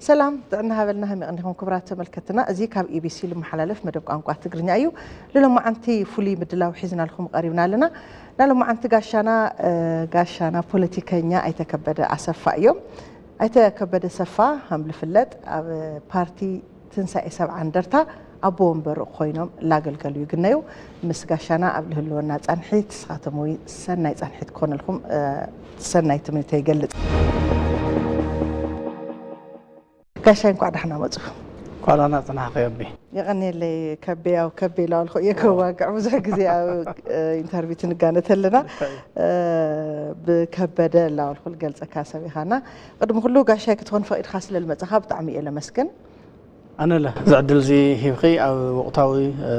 ሰላም ጥዕና ሃበልና፣ ከመይ ቀኒኹም ክቡራት ተመልከትና? እዚ ካብ ኢቢሲ ልመሓላለፍ መደብ ቋንቋ ትግርኛ እዩ። ንሎማዓንቲ ፍሉይ ምድላው ሒዝናልኩም ቀሪብና ኣለና። ናሎማዓንቲ ጋሻና፣ እ፣ ጋሻና ፖለቲከኛ ኣይተ ከበደ ኣሰፋ እዮም። ኣይተ ከበደ ኣሰፋ፣ ከም ዝፍለጥ፣ ኣብ ፓርቲ ትንሳኤ ሰብዓ እንደርታ ኣቦ ወንበር ኮይኖም ላገልገሉ ይግነዩ። ምስ ጋሻና ኣብ ልህልወና ጻንሒት፣ ንስኻቶም እውን ሰናይ ጻንሒት ክኾነልኩም፣ እ፣ ሰናይ ትምኒተይ ይገልጽ። ጋሻይ፣ እንኳዕ ደሕና መጹ። እንኳዕ ደህና ጽናሕኪ ኣቢ። የቐንየለይ ከቤ። ያው ከቤ ኢላ ኣልኩ እየ፣ ከዋግዕ ብዙሕ ግዜ ኣብ፣ እ፣ ኢንተርቪው ትንጋነ ተለና፣ እ፣ ብከበደ ኢላ ኣልኩ ልገልጸካ ሰብ ኢኻና። ቅድሚ ኩሉ ጋሻይ ክትኾን ፈቒድካ ስለ ልመጻኻ ብጣዕሚ እየ ለመስግን። ኣነ ለ እዚ ዕድል እዚ ሂብኺ ኣብ ወቕታዊ፣ እ፣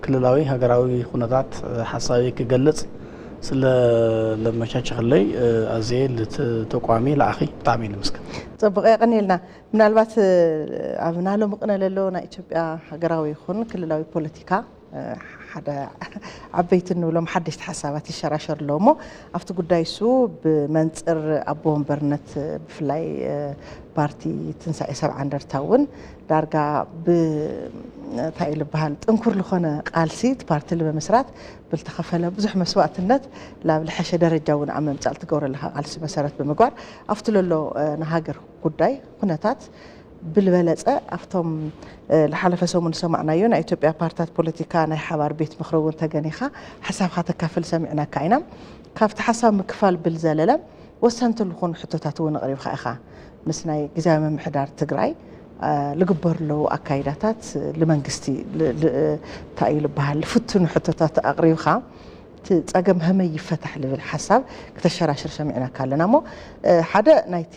ክልላዊ ሃገራዊ ኩነታት፣ እ፣ ሓሳበይ ክገልጽ ስለ ለመቻችኽለይ፣ እ፣ ኣዝየ ልት-፣ ተቋሚ ለኣኺ ብጣዕሚ እየ ልምስክን። ጽቡቕ፣ የቐንየልና። ምናልባት፣ እ፣ ኣብ ናሎም ቅነ ለሎ ናይ ኢትዮጵያ ሃገራዊ ይኹን ክልላዊ ፖለቲካ፣ እ፣ ሓደ ዓበይቲ እንብሎም ሓደሽቲ ሓሳባት ይሸራሸር ኣለዎ እሞ፣ ኣብቲ ጉዳይ እሱ ብመንጽር ኣቦ ወንበርነት፣ እ፣ ብፍላይ፣ እ፣ ፓርቲ ትንሳኤ ሰብዓ እንደርታ እውን ዳርጋ ብ-፣ እንታይ እዩ ልበሃል፣ ጥንኩር ልኾነ ቃልሲ እቲ ፓርቲ ልምምስራት ብልተኸፈለ ብዙሕ መስዋእትነት ላብ ልሐሸ ደረጃ እውን ኣብ ምምጻእ ልትገብሮ ለኻ ቃልሲ መሰረት ብምግባር ኣብቲ ለሎ፣ እ፣ ንሃገር ጉዳይ ኩነታት ብልበለጸ ኣብቶም፣ እ፣ ልሓለፈ ሰሙን ዝሰማዕናዮ ናይ ኢትዮጵያ ፓርትታት ፖለቲካ ናይ ሓባር ቤት ምኽሪ እውን ተገኒኻ ሓሳብካ ተካፍል ሰሚዕናካ ኢና። ካብቲ ሓሳብ ምክፋል ብልዘለለ ወሰንቲ ልኾኑ ሕቶታት እውን ኣቕሪብካ ኢኻ። ምስ ናይ ግዝያዊ ምምሕዳር ትግራይ፣ እ፣ ልግበር ለዉ ኣካይዳታት ልመንግስቲ ል-፣ ል-፣ እንታይ እዩ ልበሃል፣ ልፍትኑ ሕቶታት ኣቕሪብካ፣ እቲ ጸገም ሀመይ ይፈታሕ ልብል ሓሳብ ክተሸራሽር ሰሚዕናካ ኣለና። እሞ፣ እ፣ ሓደ ናይቲ፣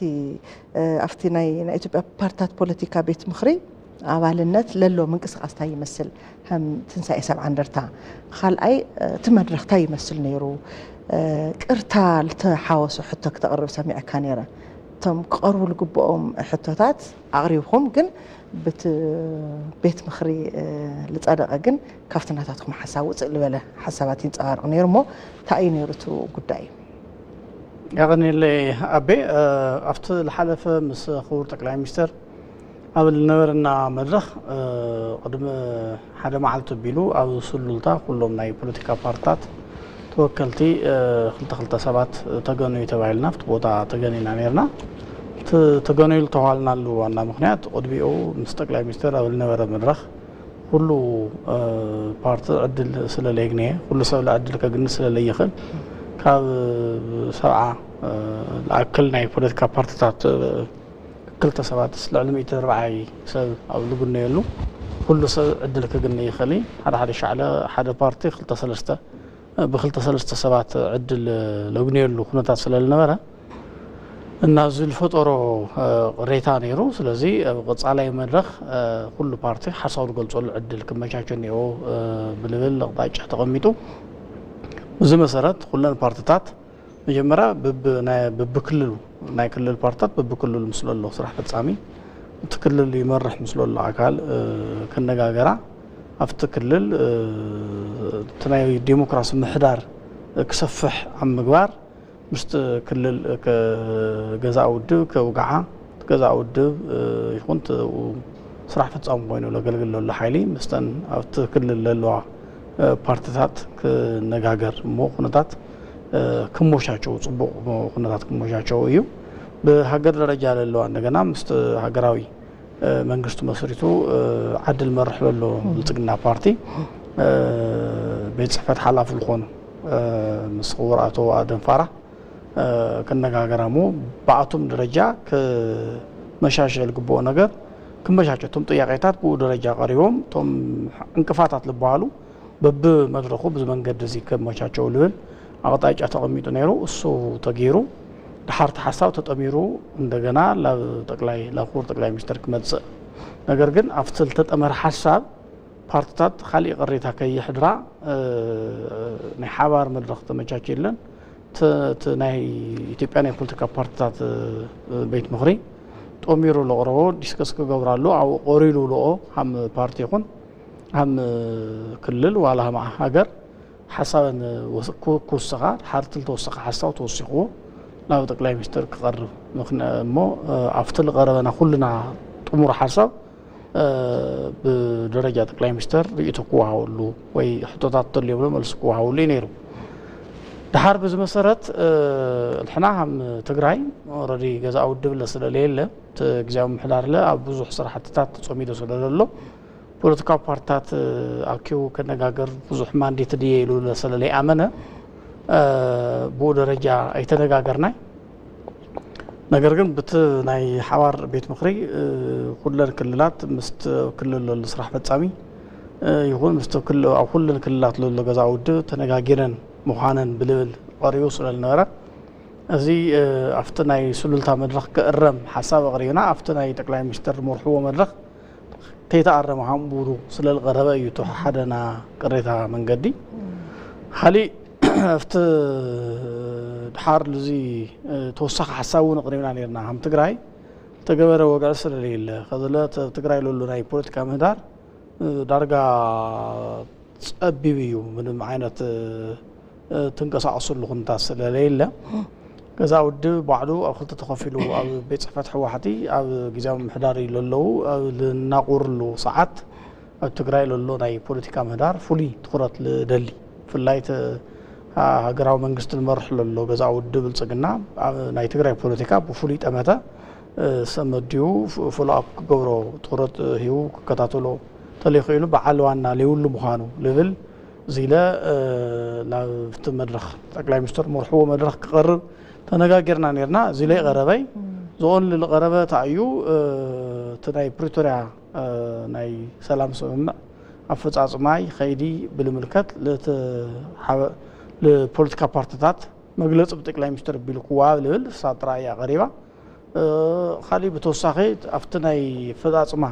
እ፣ ኣብቲ ናይ፣ ናይ ኢትዮጵያ ፓርትታት ፖለቲካ ቤት ምኽሪ ኣባልነት ለሎ ምንቅስቓስ እንታይ ይመስል? ከም ትንሳኤ ሰብዓ እንደርታ። ካልኣይ፣ እ፣ እቲ መድረኽ እንታይ ይመስል ነይሩ? እ፣ ቅርታ ልተሓወሶ ሕቶ ክተቕርብ ሰሚዐካ ነይረ። እቶም ክቐርቡ ልግብኦም ሕቶታት ኣቕሪብኩም፣ ግን ብቲ ቤት ምኽሪ፣ እ፣ ልጸደቐ ግን ካብቲ ናታትኩም ሓሳብ ውፅእ ልበለ ሓሳባት ይንጸባረቕ ነይሩ። እሞ እንታይ እዩ ነይሩ እቲ ጉዳይ? የቐንየለይ ኣቤ። እ፣ ኣብቲ ዝሓለፈ ምስ ክቡር ጠቅላይ ሚኒስትር ኣብ ዝነበረና መድረኽ፣ እ፣ ቅድሚ ሓደ መዓልቲ ኣቢሉ ኣብ ስሉልታ ኩሎም ናይ ፖለቲካ ፓርትታት ተወከልቲ፣ እ፣ ክልተ ክልተ ሰባት ተገንዩ ተባሂልና ኣብቲ ቦታ ተገኒና ነይርና። እቲ ተገንዩ ዝተባሃልናሉ ዋና ምኽንያት ቅድሚኡ ምስ ጠቅላይ ሚኒስትር ኣብ ዝነበረ መድረኽ ኩሉ፣ እ፣ ፓርቲ ዕድል ስለ ለየግነየ፣ ኩሉ ሰብ ዕድል ከግኒ ስለ ለይኽእል፣ ካብ ሰብዓ፣ እ፣ ልኣክል ናይ ፖለቲካ ፓርትታት፣ እ፣ ክልተ ሰባትስ ልዕሊ ሚእቲ ኣርብዓይ ሰብ ኣብ ዝግነየሉ፣ ኩሉ ሰብ ዕድል ክግነ ይኽእል እዩ። ሓደ ሓደ ሻዕለ ሓደ ፓርቲ ክልተ ሰለስተ፣ እ፣ ብክልተ ሰለስተ ሰባት ዕድል ለግነየሉ ኩነታት ስለ ዝነበረ፣ እና እዚ ዝፈጠሮ፣ እ፣ ቅሬታ ነይሩ። ስለዚ ኣብ ቀጻላይ መድረኽ፣ እ፣ ኩሉ ፓርቲ ሓሳቡ ዝገልጸሉ ዕድል ክመቻቸ እኒኦ፣ እ፣ ብልብል ኣቕጣጫ ተቐሚጡ። እዚ መሰረት ኩለን ፓርትታት መጀመርያ ብብ-፣ ናይ፣ ብብክልሉ፣ ናይ ክልል ፓርትታት ብብክልሉ ምስ ዘሎ ስራሕ ፈጻሚ፣ እቲ ክልል ይመርሕ ምስ ዘሎ ኣካል፣ እ፣ ክነጋገራ፣ ኣብቲ ክልል፣ እ፣ እቲ ናይ ዲሞክራሲ ምሕዳር ክሰፍሕ ኣብ ምግባር፣ ምስቲ ክልል ከ-፣ ገዛኢ ውድብ ከውግዓ፣ እቲ ገዛኢ ውድብ፣ እ፣ ይኹን እቲ ስራሕ ፈጻሚ ኮይኑ ለገልግል ዘሎ ሓይሊ ምስተን ኣብቲ ክልል ዘለዋ፣ እ፣ ፓርትታት ክነጋገር እሞ ኩነታት፣ እ፣ ክሞሻቸው፣ ጽቡቕ ኩነታት ክሞሻቸው እዩ። ብሃገር ደረጃ ዘለዋ እንደገና ምስቲ ሃገራዊ፣ እ፣ መንግስቲ መስሪቱ፣ እ፣ ዓዲ ልመርሕ ዘሎ ብልጽግና ፓርቲ፣ እ፣ ቤት ጽሕፈት ሓላፊ ዝኾኑ፣ እ፣ ምስ ክቡር ኣቶ ኣደም ፋራህ፣ እ፣ ክነጋገር እሞ ብኣቶም ደረጃ ክመሻሸ ዝግብኦ ነገር ክመሻሸ፣ እቶም ጥያቄታት ብኡ ደረጃ ቀሪቦም፣ እቶም ዕንቅፋታት ዝበሃሉ በብመድረኹ ብዚ መንገዲ እዚ ከመቻቸው ልብል ኣቕጣጫ ተቐሚጡ ነይሩ። እሱ ተገይሩ፣ ድሓር እቲ ሓሳብ ተጠሚሩ እንደገና ላብ ጠቅላይ፣ ላብ ክቡር ጠቅላይ ሚኒስትር ክመጽእ። ነገር ግን ኣብቲ ዝተጠመረ ሓሳብ ፓርትታት ካሊእ ቅሬታ ከየሕድራ፣ እ፣ ናይ ሓባር መድረኽ ተመቻችየለን። እቲ፣ እቲ ናይ ኢትዮጵያ ናይ ፖለቲካ ፓርትታት፣ እ፣ ቤት ምኽሪ ጠሚሩ ለቕረቦ ዲስከስ ክገብራሉ ኣብኡ ቆሪሉ ልኦ ሃም ፓርቲ ይኹን ሃም ክልል ዋላ ሃም ሃገር ሓሳበን ወስ-፣ ክው-፣ ክውስኻ፣ ድሓር እቲ ዝተወሰኸ ሓሳብ ተወሲኽዎ ናብ ጠቅላይ ሚኒስትር ክቐርብ። ምኽንያ-፣ እሞ፣ እ፣ ኣብቲ ዝቐረበና ኩልና ጥሙር ሓሳብ ብደረጃ ጠቅላይ ሚኒስተር ርእይቶ ክወሃበሉ ወይ ሕቶታት ተልዮም መልሲ ክወሃበሉ እዩ ነይሩ። ድሓር ብዚ መሰረት ንሕና ከም ትግራይ ኦረዲ ገዛእ ውድብ ለ ስለለየለ እቲ ግዜያዊ ምምሕዳር ለ ኣብ ብዙሕ ስራሕትታት ተፀሚዶ ስለዘሎ ፖለቲካዊ ፓርትታት ኣኪቡ ከነጋገር ብዙሕ ማንዴት ድየ ኢሉ ስለለይኣመነ ብኡ ደረጃ ኣይተነጋገርናይ። ነገር ግን ብቲ ናይ ሓባር ቤት ምክሪ ኩለን ክልላት ምስቲ ክልል ዘሎ ስራሕ ፈፃሚ ይኹን ምስቲ ኣብ ኩለን ክልላት ዘሎ ገዛ ውድብ ተነጋጊረን ምዃነን ብልብል ቀሪቡ ስለዝነበረ እዚ ኣብቲ ናይ ስሉልታ መድረክ ክእረም ሓሳብ ኣቕሪብና ኣብቲ ናይ ጠቅላይ ሚኒስትር ዝመርሕዎ መድረክ ከይተኣረመ ሃምቡሩ ስለዝቐረበ እዩ እቲ ሓደ ና ቅሬታ መንገዲ። ካሊእ ኣብቲ ድሓር እዚ ተወሳኺ ሓሳብ እውን ኣቕሪብና ነርና ከም ትግራይ ዝተገበረ ወግዒ ስለለየለ ከዝለ ትግራይ ለሉ ናይ ፖለቲካ ምህዳር ዳርጋ ፀቢብ እዩ ምንም ዓይነት ትንቀሳቀስሉ ኩነታት ስለለየለ ገዛ ውድብ ባዕሉ ኣብ ክልተ ተኸፊሉ ኣብ ቤት ፅሕፈት ህወሓቲ ኣብ ግዜያዊ ምምሕዳር እዩ ለለዉ ኣብ ልናቁርሉ ሰዓት ኣብ ትግራይ ለሎ ናይ ፖለቲካ ምህዳር ፍሉይ ትኩረት ልደሊ ብፍላይ ሃገራዊ መንግስቲ ንመርሕ ለሎ ገዛ ውድብ ብልፅግና ናይ ትግራይ ፖለቲካ ብፍሉይ ጠመተ ሰመድዩ ፎሎኣፕ ክገብሮ ትኩረት ሂቡ ክከታተሎ ተለይኽኢሉ በዓል ዋና ለይብሉ ምዃኑ ልብል እዚ ኢለ ናብ እቲ መድረኽ ጠቅላይ ሚኒስትር መርሕዎ መድረኽ ክቐርብ ተነጋጊርና ነርና። እዚ ለይ ቀረበይ ዝኦን ልቀረበ ታእዩ እቲ ናይ ፕሪቶሪያ ናይ ሰላም ስምምዕ ኣፈፃፅማይ ኸይዲ ብልምልከት ልፖለቲካ ፓርትታት መግለፂ ብጠቅላይ ሚኒስትር ቢሉ ክወሃብ ልብል እሳ ጥራይ እያ ቀሪባ። ካልእ ብተወሳኺ ኣብቲ ናይ ኣፈፃፅማ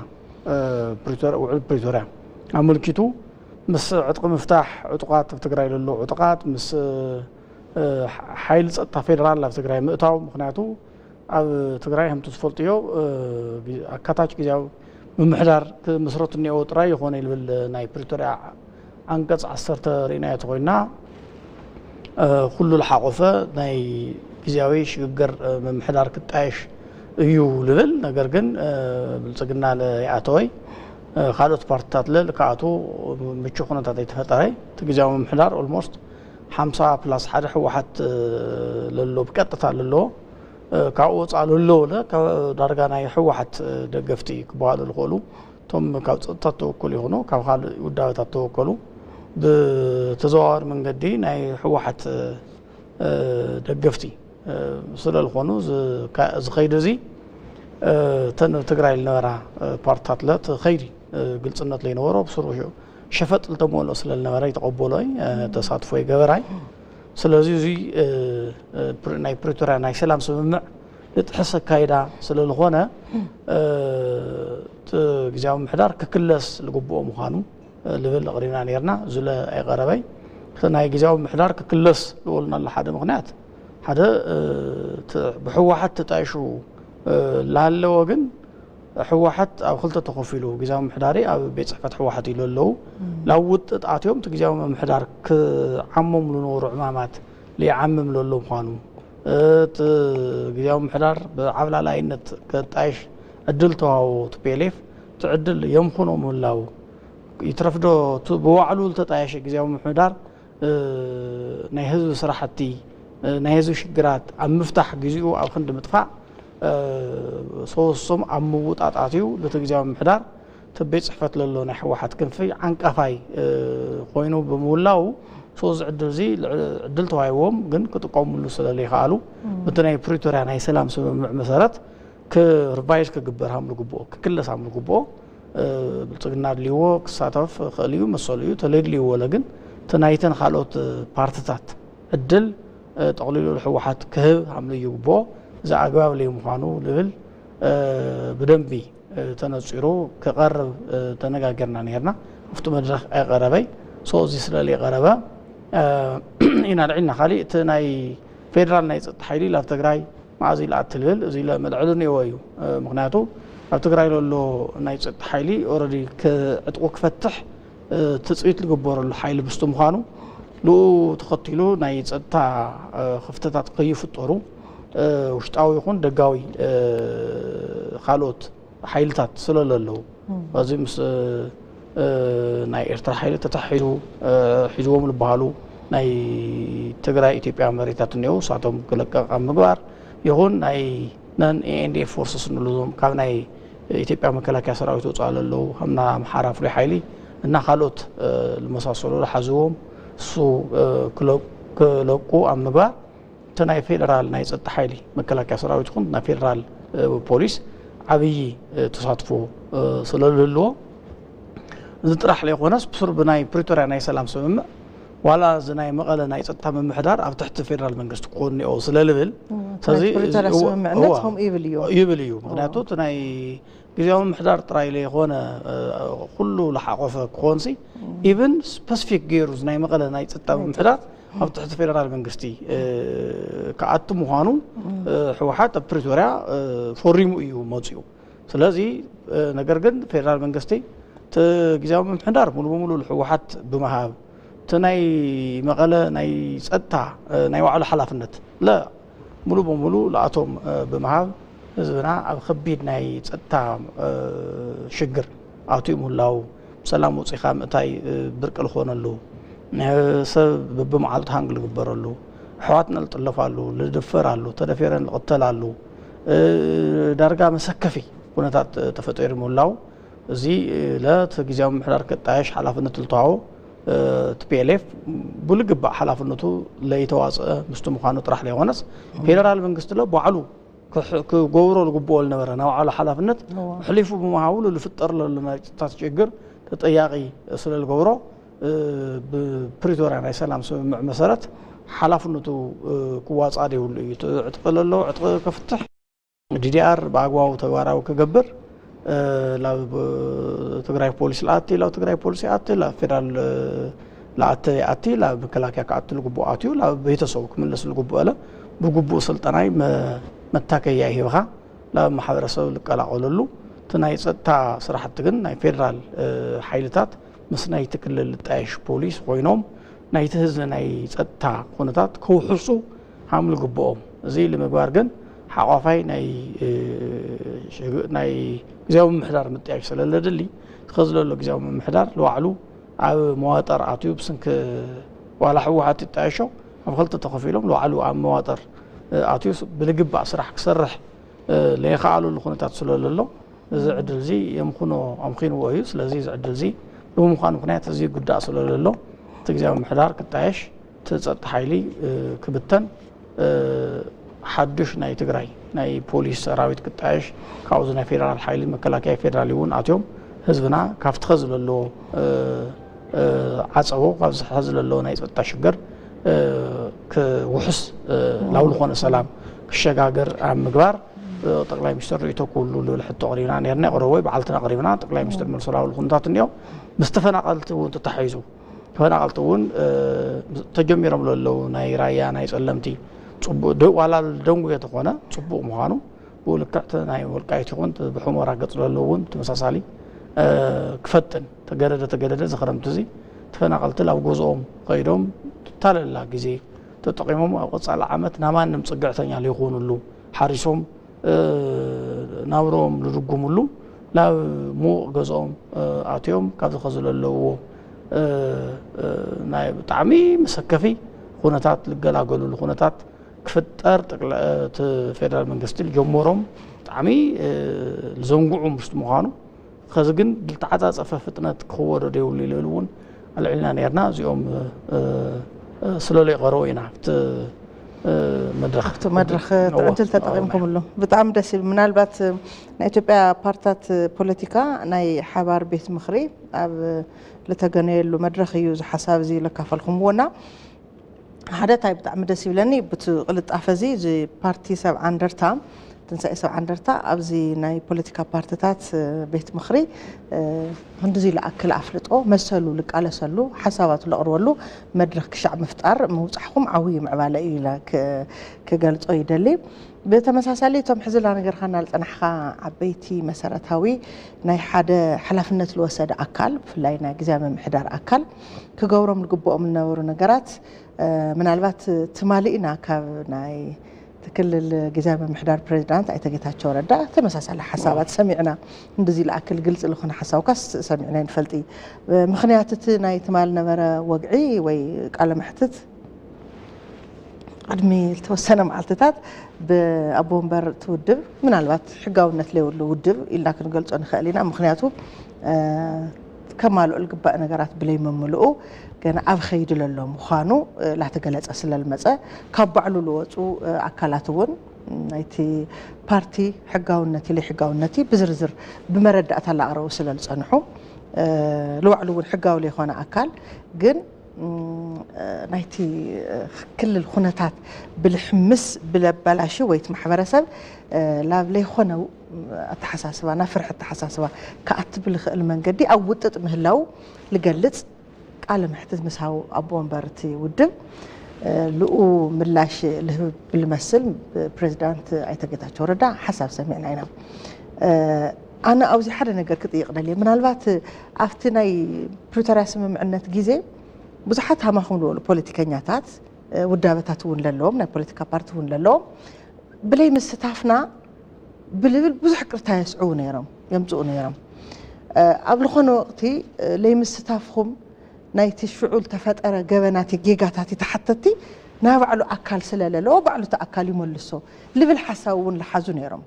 ውዕል ፕሪቶርያ ኣመልኪቱ ምስ ዕጥቂ ምፍታሕ ዕጡቓት ኣብ ትግራይ ዘለዉ ዕጡቓት ምስ ሓይሊ ፀጥታ ፌደራል ኣብ ትግራይ ምእታው ምክንያቱ ኣብ ትግራይ ከምቲ ዝፈልጥዮ ኣካታች ግዜያዊ ምምሕዳር ክምስረቱ እኒአዎ ጥራይ ይኾነ ይልብል ናይ ፕሪቶርያ ዓንቀፅ ዓሰርተ ርኢናዮ ተኾይንና ኩሉ ዝሓቆፈ ናይ ግዜያዊ ሽግግር ምምሕዳር ክጣየሽ እዩ ልብል። ነገር ግን ብልፅግና ለይኣተወይ ካልኦት ፓርትታት ለ ልክኣቱ ምቹ ኩነታት ኣይተፈጠረ እቲ ግዜያዊ ምምሕዳር ኦልሞስት ሓምሳ ፕላስ ሓደ ህወሓት ለሎ ብቀጥታ ለሎ ካብኡ ወፃእ ለሎ ለ ዳርጋ ናይ ህወሓት ደገፍቲ ክበሃሉ ዝኽእሉ እቶም ካብ ፀጥታ ተወከሉ ይኹኑ ካብ ካልእ ውዳበታት ተወከሉ ብተዘዋዋሪ መንገዲ ናይ ህወሓት ደገፍቲ ስለ ዝኾኑ ዝኸይዱ እዚ እተን ኣብ ትግራይ ዝነበራ ፓርትታት ለ እቲ ኸይዲ ግልፅነት ለይነበሮ ብስሩ ሸፈጥ ልተመልኦ ስለ ዝነበረ ይተቐበሎ ተሳትፎ ይገበራይ ስለዚ እዚ ናይ ፕሪቶርያ ናይ ሰላም ስምምዕ ልጥሕስ ኣካይዳ ስለ ዝኾነ ግዜያዊ ምሕዳር ክክለስ ዝግብኦ ምዃኑ ልብል ኣቕሪብና ነርና። እዙ ኣይቐረበይ እቲ ናይ ግዜያዊ ምሕዳር ክክለስ ዝበሉናሉ ሓደ ምኽንያት ሓደ ብህወሓት ተጣይሹ ላሃለወ ግን ህወሓት ኣብ ክልተ ተኸፊሉ ግዜያዊ ምሕዳሪ ኣብ ቤት ፅሕፈት ህወሓት ኢሉ ኣለዉ ናብ ውጥጥ ኣትዮም እቲ ግዜያዊ ምሕዳር ክዓሞም ዝነበሩ ዕማማት ለይዓምም ለሎ ምዃኑ እቲ ግዜያዊ ምሕዳር ብዓብላላይነት ከጣይሽ ዕድል ተዋህቦ ቲ ፒ ኤል ኤፍ እቲ ዕድል የምኽኖ ምህላው ይትረፍዶ ብባዕሉ ዝተጣየሸ ግዜያዊ ምሕዳር ናይ ህዝቢ ስራሕቲ ናይ ህዝቢ ሽግራት ኣብ ምፍታሕ ግዚኡ ኣብ ክንዲ ምጥፋእ ሰወሶም ኣብ ምውጣጣት እዩ ልቲ ግዜያዊ ምሕዳር እቲ ቤት ፅሕፈት ለሎ ናይ ህወሓት ክንፊ ዓንቃፋይ ኮይኑ ብምውላው ሰዚ ዕድል እዚ ዕድል ተዋሂዎም ግን ክጥቀሙሉ ስለለይከኣሉ ብቲ ናይ ፕሪቶርያ ናይ ሰላም ስምምዕ መሰረት ክርቫይዝ ክግበር ሃም ዝግብኦ ክክለስ ሃም ዝግብኦ ብልፅግና ኣድልይዎ ክሳተፍ ክእል እዩ መሰሉ እዩ ተለድልይዎ ለ ግን እቲ ናይተን ካልኦት ፓርትታት ዕድል ጠቕሊሉ ህወሓት ክህብ ሃም ይግብኦ እዚ ኣግባብ ለይ ምዃኑ ልብል ብደንቢ ተነፂሩ ክቐርብ ተነጋገርና ነርና ኣብቲ መድረክ ኣይቀረበይ ሶ እዚ ስለለይቀረበ ኢና ልዒልና ካሊእ እቲ ናይ ፌደራል ናይ ፀጥታ ሓይሊ ላብ ትግራይ መዓዝ ኢሉ ኣትልብል እዚ ኢለ መልዕሉ እኒኦ እዩ። ምክንያቱ ኣብ ትግራይ ዘሎ ናይ ፀጥታ ሓይሊ ኦረዲ ዕጥቁ ክፈትሕ ትፅቢት ዝግበረሉ ሓይሊ ብስቱ ምዃኑ ልኡ ተኸቲሉ ናይ ፀጥታ ክፍተታት ከይፍጠሩ ውሽጣዊ ይኹን ደጋዊ ካልኦት ሓይልታት ስለለለዉ በዚ ምስ ናይ ኤርትራ ሓይሊ ተታሒዙ ሒዝዎም ዝበሃሉ ናይ ትግራይ ኢትዮጵያ መሬታት እኒአው እሳቶም ክለቀቕ ኣብ ምግባር ይኹን ናይ ነን ኤንዲኤፍ ፎርስስ ንብሎም ካብ ናይ ኢትዮጵያ መከላከያ ሰራዊት ወፃእ ለለዉ ከምና ኣምሓራ ፍሉይ ሓይሊ እና ካልኦት ዝመሳሰሉ ዝሓዝዎም እሱ ክለቁ ኣብ ምግባር እቲ ናይ ፌደራል ናይ ፀጥታ ሓይሊ መከላከያ ሰራዊት ይኹን ናይ ፌደራል ፖሊስ ዓብዪ ተሳትፎ ስለዝህልዎ እዚ ጥራሕ ለይኮነስ ብሱር ብናይ ፕሪቶርያ ናይ ሰላም ስምምዕ ዋላ እዚ ናይ መቐለ ናይ ፀጥታ ምምሕዳር ኣብ ትሕቲ ፌደራል መንግስቲ ክኾን እኒኦ ስለልብል ስለዚ ፕሪቶርያ ስምምዕነት ከምኡ ይብል እዩ ይብል እዩ። ምክንያቱ እቲ ናይ ግዜያዊ ምምሕዳር ጥራይ ለይኮነ ኩሉ ዝሓቆፈ ክኾንሲ ኢቭን ስፐሲፊክ ገይሩ እዚ ናይ መቐለ ናይ ፀጥታ ምምሕዳር ኣብ ትሕቲ ፌደራል መንግስቲ ክኣቱ ምዃኑ ህወሓት ኣብ ፕሪቶርያ ፈሪሙ እዩ መፅኡ። ስለዚ ነገር ግን ፌደራል መንግስቲ እቲ ግዜያዊ ምምሕዳር ሙሉ በሙሉ ንህወሓት ብምሃብ እቲ ናይ መቐለ ናይ ፀጥታ ናይ ባዕሉ ሓላፍነት ለ ሙሉ በሙሉ ለኣቶም ብምሃብ ህዝብና ኣብ ከቢድ ናይ ፀጥታ ሽግር ኣትዩ ምህላው ብሰላም ወፂኻ ምእታይ ብርቂ ዝኾነሉ ሰብ በብመዓልቱ ሃንግ ዝግበረሉ ኣሕዋትና ዝጥለፋሉ ዝድፈራሉ ተደፊረን ዝቕተላሉ ዳርጋ መሰከፊ ኩነታት ተፈጢሩ ምህላው እዚ ለቲ ግዜያዊ ምምሕዳር ክጣየሽ ሓላፍነት ዝተዋህቦ ቲፒኤልኤፍ ብልግባእ ሓላፍነቱ ለይተዋፅአ ምስቲ ምዃኑ ጥራሕ ዘይኮነስ ፌደራል መንግስቲ ለ ባዕሉ ክገብሮ ዝግብኦ ዝነበረ ናይ ባዕሉ ሓላፍነት ኣሕሊፉ ብምሃቡ ዝፍጠር ዘሎ ናይ ፀጥታ ሽግር ተጠያቒ ስለዝገብሮ ብፕሪቶርያ ናይ ሰላም ስምምዕ መሰረት ሓላፍነቱ ክዋፃእ ዘይብሉ እዩ። እቲ ዕጥቂ ለሎ ዕጥቂ ክፍትሕ ዲዲኣር ብኣግባቡ ተግባራዊ ክገብር ናብ ትግራይ ፖሊስ ለኣቲ ናብ ትግራይ ፖሊስ ይኣቲ ናብ ፌደራል ለኣተ ይኣቲ ናብ መከላከያ ክኣቲ ዝግብኦ ኣትዩ ናብ ቤተሰቡ ክምለስ ዝግብኦ ለ ብግቡእ ስልጠናይ መታከያ ሂብኻ ናብ ማሕበረሰብ ዝቀላቀለሉ እቲ ናይ ፀጥታ ስራሕቲ ግን ናይ ፌደራል ሓይልታት ምስ ናይቲ ክልል ዝጣየሽ ፖሊስ ኮይኖም ናይቲ ህዝቢ ናይ ፀጥታ ኩነታት ከውሕሱ ሃም ዝግብኦም እዚ ንምግባር ግን ሓቋፋይ ናይ ግዜያዊ ምምሕዳር ምጥያሽ ስለለድሊ እቲ ከዚ ዘሎ ግዜያዊ ምምሕዳር ንባዕሉ ኣብ መዋጠር ኣትዩ ብስንኪ ዋላ ህወሓት ይጣየሾ ኣብ ክልተ ተኸፊሎም ንባዕሉ ኣብ መዋጠር ኣትዩ ብልግባእ ስራሕ ክሰርሕ ለይኸኣለሉ ኩነታት ስለለሎ እዚ ዕድል እዚ የምኽኖ ኣምኺንዎ እዩ። ስለዚ እዚ ዕድል እዚ ብምዃኑ ምኽንያት እዚ ጉዳእ ስለለሎ እቲ ግዜያዊ ምምሕዳር ክጣየሽ እቲ ፀጥታ ሓይሊ ክብተን ሓዱሽ ናይ ትግራይ ናይ ፖሊስ ሰራዊት ክጣየሽ ካብኡ ናይ ፌደራል ሓይሊ መከላከያ ፌደራል እውን ኣትዮም ህዝብና ካብቲ ኸዚ ዘለዎ ዓፀቦ ካብዚ ኸዚ ዘለዎ ናይ ፀጥታ ሽግር ክውሕስ ናብ ዝኾነ ሰላም ክሸጋገር ኣብ ምግባር ጠቅላይ ሚኒስትር ርእይቶ ክህሉ ዝብል ሕቶ ኣቅሪብና ነርና። የቅረቦ በዓልትና ኣቅሪብና ጠቅላይ ሚኒስትር መልሶ ላብሉ ኩነታት እኒኦ ምስ ተፈናቀልቲ እውን ተታሒዙ ተፈናቀልቲ እውን ተጀሚሮም ዘለዉ ናይ ራያ ናይ ጸለምቲ ጽቡቅ ዋላ ደንጉ የተኾነ ጽቡቅ ምዃኑ ብኡ ልክዕ እቲ ናይ ወልቃይት ይኹን ብሑመራ ገጽ ዘለዉ እውን ተመሳሳሊ ክፈጥን ተገደደ ተገደደ እዚ ክረምቲ እዚ ተፈናቀልቲ ላብ ገዝኦም ከይዶም ትታለላ ግዜ ተጠቂሞም ኣብ ቀጻሊ ዓመት ናማንም ጽግዕተኛ ለይኮኑሉ ሓሪሶም ናብርኦም ዝድጉምሉ ናብ ምዉቕ ገዝኦም ኣትዮም ካብዚ ከዚ ዘለውዎ ናይ ብጣዕሚ መሰከፊ ኩነታት ዝገላገሉሉ ኩነታት ክፍጠር እቲ ፌደራል መንግስቲ ዝጀመሮም ብጣዕሚ ዝዘንግዑ ምስቲ ምዃኑ ኸዚ ግን ብልተዓፃፀፈ ፍጥነት ክኽወዶ ደይብሉ ኢሉ እውን ኣልዒልና ነርና። እዚኦም ስለሎ ይቐረቡ ኢና ኣብቲ መድረኽ ኣብቲ መድረኽ ዕድል ተጠቂምኩምሉ ብጣዕሚ ደስ ይብል። ምናልባት ናይ ኢትዮጵያ ፓርትታት ፖለቲካ ናይ ሓባር ቤት ምኽሪ ኣብ ዝተገነየሉ መድረኽ እዩ እዚ ሓሳብ እዚ ለካፈልኩምዎና ሓደ ታይ ብጣዕሚ ደስ ይብለኒ ብቲ ቅልጣፈ እዚ እዚ ፓርቲ ሰብዓ እንደርታ ትንሳኤ ሰብዓ እንደርታ ኣብዚ ናይ ፖለቲካ ፓርትታት ቤት ምኽሪ ክንድዚ ዝኣክል ኣፍልጦ መሰሉ ዝቃለሰሉ ሓሳባቱ ዘቕርበሉ መድረኽ ክሻዕ ምፍጣር ምውፃሕኹም ዓብዪ ምዕባለ እዩ ኢለ ክገልፆ ይደሊ። ብተመሳሳሊ እቶም ሕዚ ላነገርካና ዝፀናሕካ ዓበይቲ መሰረታዊ ናይ ሓደ ሓላፍነት ዝወሰደ ኣካል ብፍላይ ናይ ግዝያዊ ምምሕዳር ኣካል ክገብሮም ዝግብኦም ዝነበሩ ነገራት ምናልባት ትማሊ ኢና ካብ ናይ እቲ ክልል ግዝያዊ ምምሕዳር ፕሬዚዳንት ኣይተ ጌታቸው ረዳ ተመሳሳሊ ሓሳባት ሰሚዕና። እንደዚ ልኣክል ግልፂ ልኾነ ሓሳብካስ ሰሚዕና ይንፈልጢ። ምኽንያት እቲ ናይ ትማል ነበረ ወግዒ ወይ ቃለ መሕትት ቅድሚ ዝተወሰነ መዓልትታት ብኣቦ ወንበር እቲ ውድብ፣ ምናልባት ሕጋውነት ለይብሉ ውድብ ኢልና ክንገልጾ ንኽእል ኢና። ምኽንያቱ ከማልኦ ልግባእ ነገራት ብለይ መምልኡ ገና ኣብ ኸይዲ ለሎ ምዃኑ ላተገለጸ ስለልመጸ፣ ካብ ባዕሉ ልወጹ ኣካላት እውን ናይቲ ፓርቲ ሕጋውነት ለይሕጋውነት ብዝርዝር ብመረዳእታ ላቕረቡ ስለልጸንሑ፣ ልባዕሉ እውን ሕጋዊ ለይኾነ ኣካል ግን ናይቲ ክልል ኩነታት ብልሕምስ ብለባላሽ ወይ እቲ ማሕበረሰብ ላብ ለይኮነ ኣተሓሳስባ ናብ ፍርሒ ኣተሓሳስባ ክኣቲ ብልኽእል መንገዲ ኣብ ውጥጥ ምህላው ልገልጽ ቃለ መሕትት ምስ ሃቡ ኣቦ ወንበር እቲ ውድብ ልኡ ምላሽ ልህብ ብልመስል ፕሬዚዳንት ኣይተ ጌታቸው ረዳ ሓሳብ ሰሚዕና ኢና። ኣነ ኣብዚ ሓደ ነገር ክጥይቕ ደልየ። ምናልባት ኣብቲ ናይ ፕሪቶርያ ስምምዕነት ግዜ ብዙሓት ሃማኹም ዝበሉ ፖለቲከኛታት ውዳበታት እውን ለለዎም ናይ ፖለቲካ ፓርቲ እውን ለለዎም ብለይ ምስታፍና ብልብል ብዙሕ ቅርታ የስዕቡ ነይሮም የምፅኡ ነይሮም። ኣብ ዝኾነ ወቅቲ ለይ ምስታፍኹም ናይቲ ሽዑ ዝተፈጠረ ገበናት ጌጋታት ተሓተቲ ናይ ባዕሉ ኣካል ስለለለዎ ባዕሉ እቲ ኣካል ይመልሶ ልብል ሓሳብ እውን ልሓዙ ነይሮም።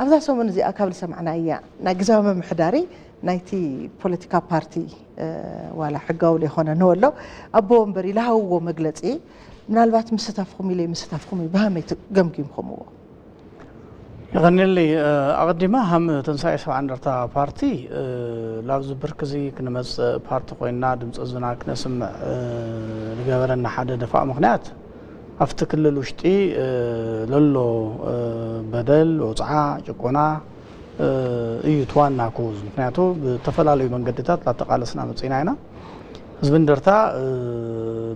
ኣብዛ ሰሙን እዚኣ ካብ ዝሰማዕናያ ናይ ግዝያዊ ምምሕዳሪ ናይቲ ፖለቲካ ፓርቲ ዋላ ሕጋዊ ዘይኮነ ንበሎ ኣቦ ወንበር ኢሉ ሃብዎ መግለፂ ምናልባት ምስታፍኩም ኢለ ምስታፍኩም እዩ ብሃመይ ገምጊምኩምዎ? ይቐንየለይ። ኣቐዲማ ሃም ትንሳኤ ሰብዓ እንደርታ ፓርቲ ላብዚ ብርክ እዚ ክንመፅእ ፓርቲ ኮይንና ድምፂ ህዝብና ክነስምዕ ዝገበረና ሓደ ደፋእ ምክንያት ኣብቲ ክልል ውሽጢ ለሎ በደል፣ ወፅዓ፣ ጭቆና እዩ እቲ ዋና ኮዝ። ምክንያቱ ብተፈላለዩ መንገድታት ላተቃለስና መፂና ኢና። ህዝቢ እንደርታ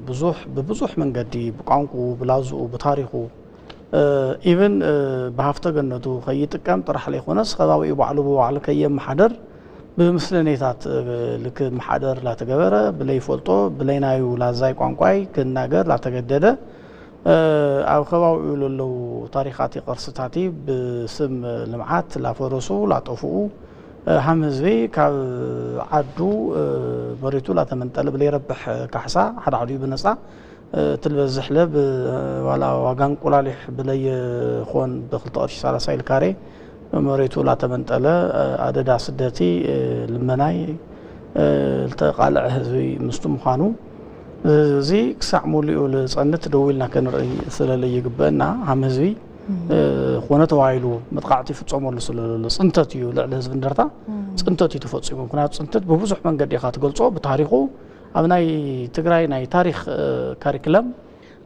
ብዙሕ ብብዙሕ መንገዲ ብቋንቁ፣ ብላዝኡ፣ ብታሪኹ ኢቭን ብሃፍተ ገነቱ ከይጥቀም ጥራሕ ለይኮነስ ከባቢኡ ባዕሉ ብባዕሉ ከየመሓደር ብምስለኔታት ልክመሓደር ላተገበረ ብለይፈልጦ ብለይናዩ ላዛይ ቋንቋይ ክናገር ላተገደደ ኣብ ከባቢኡ ለለዉ ታሪኻቲ ቅርስታቲ ብስም ልምዓት ላፈረሱ ላጠፍኡ ሃም ህዝቢ ካብ ዓዱ መሬቱ ላተመንጠለ ብለይረብሕ ካሕሳ ሓደ ዓዱ ብነፃ ትልበዝሕ ለብ ዋላ ዋጋ እንቁላሊሕ ብለይኾን ብክልተ ቅርሺ ሰላሳ ኢልካሬ መሬቱ ላተመንጠለ ኣደዳ ስደቲ ልመናይ ልተቃልዐ ህዝቢ ምስቱ ምዃኑ እዚ ክሳዕ ሙሉኡ ልፀንት ደው ኢልና ከንርኢ ስለለ ይግበአና ሃም ህዝቢ ኮነ ተባሂሉ መጥቃዕቲ ይፍፀመሉ ስለሎ ፅንተት እዩ ልዕሊ ህዝቢ እንደርታ ፅንተት እዩ ተፈፂሙ። ምክንያቱ ፅንተት ብብዙሕ መንገዲ ኢኻ ትገልፆ ብታሪኹ ኣብ ናይ ትግራይ ናይ ታሪክ ካሪክለም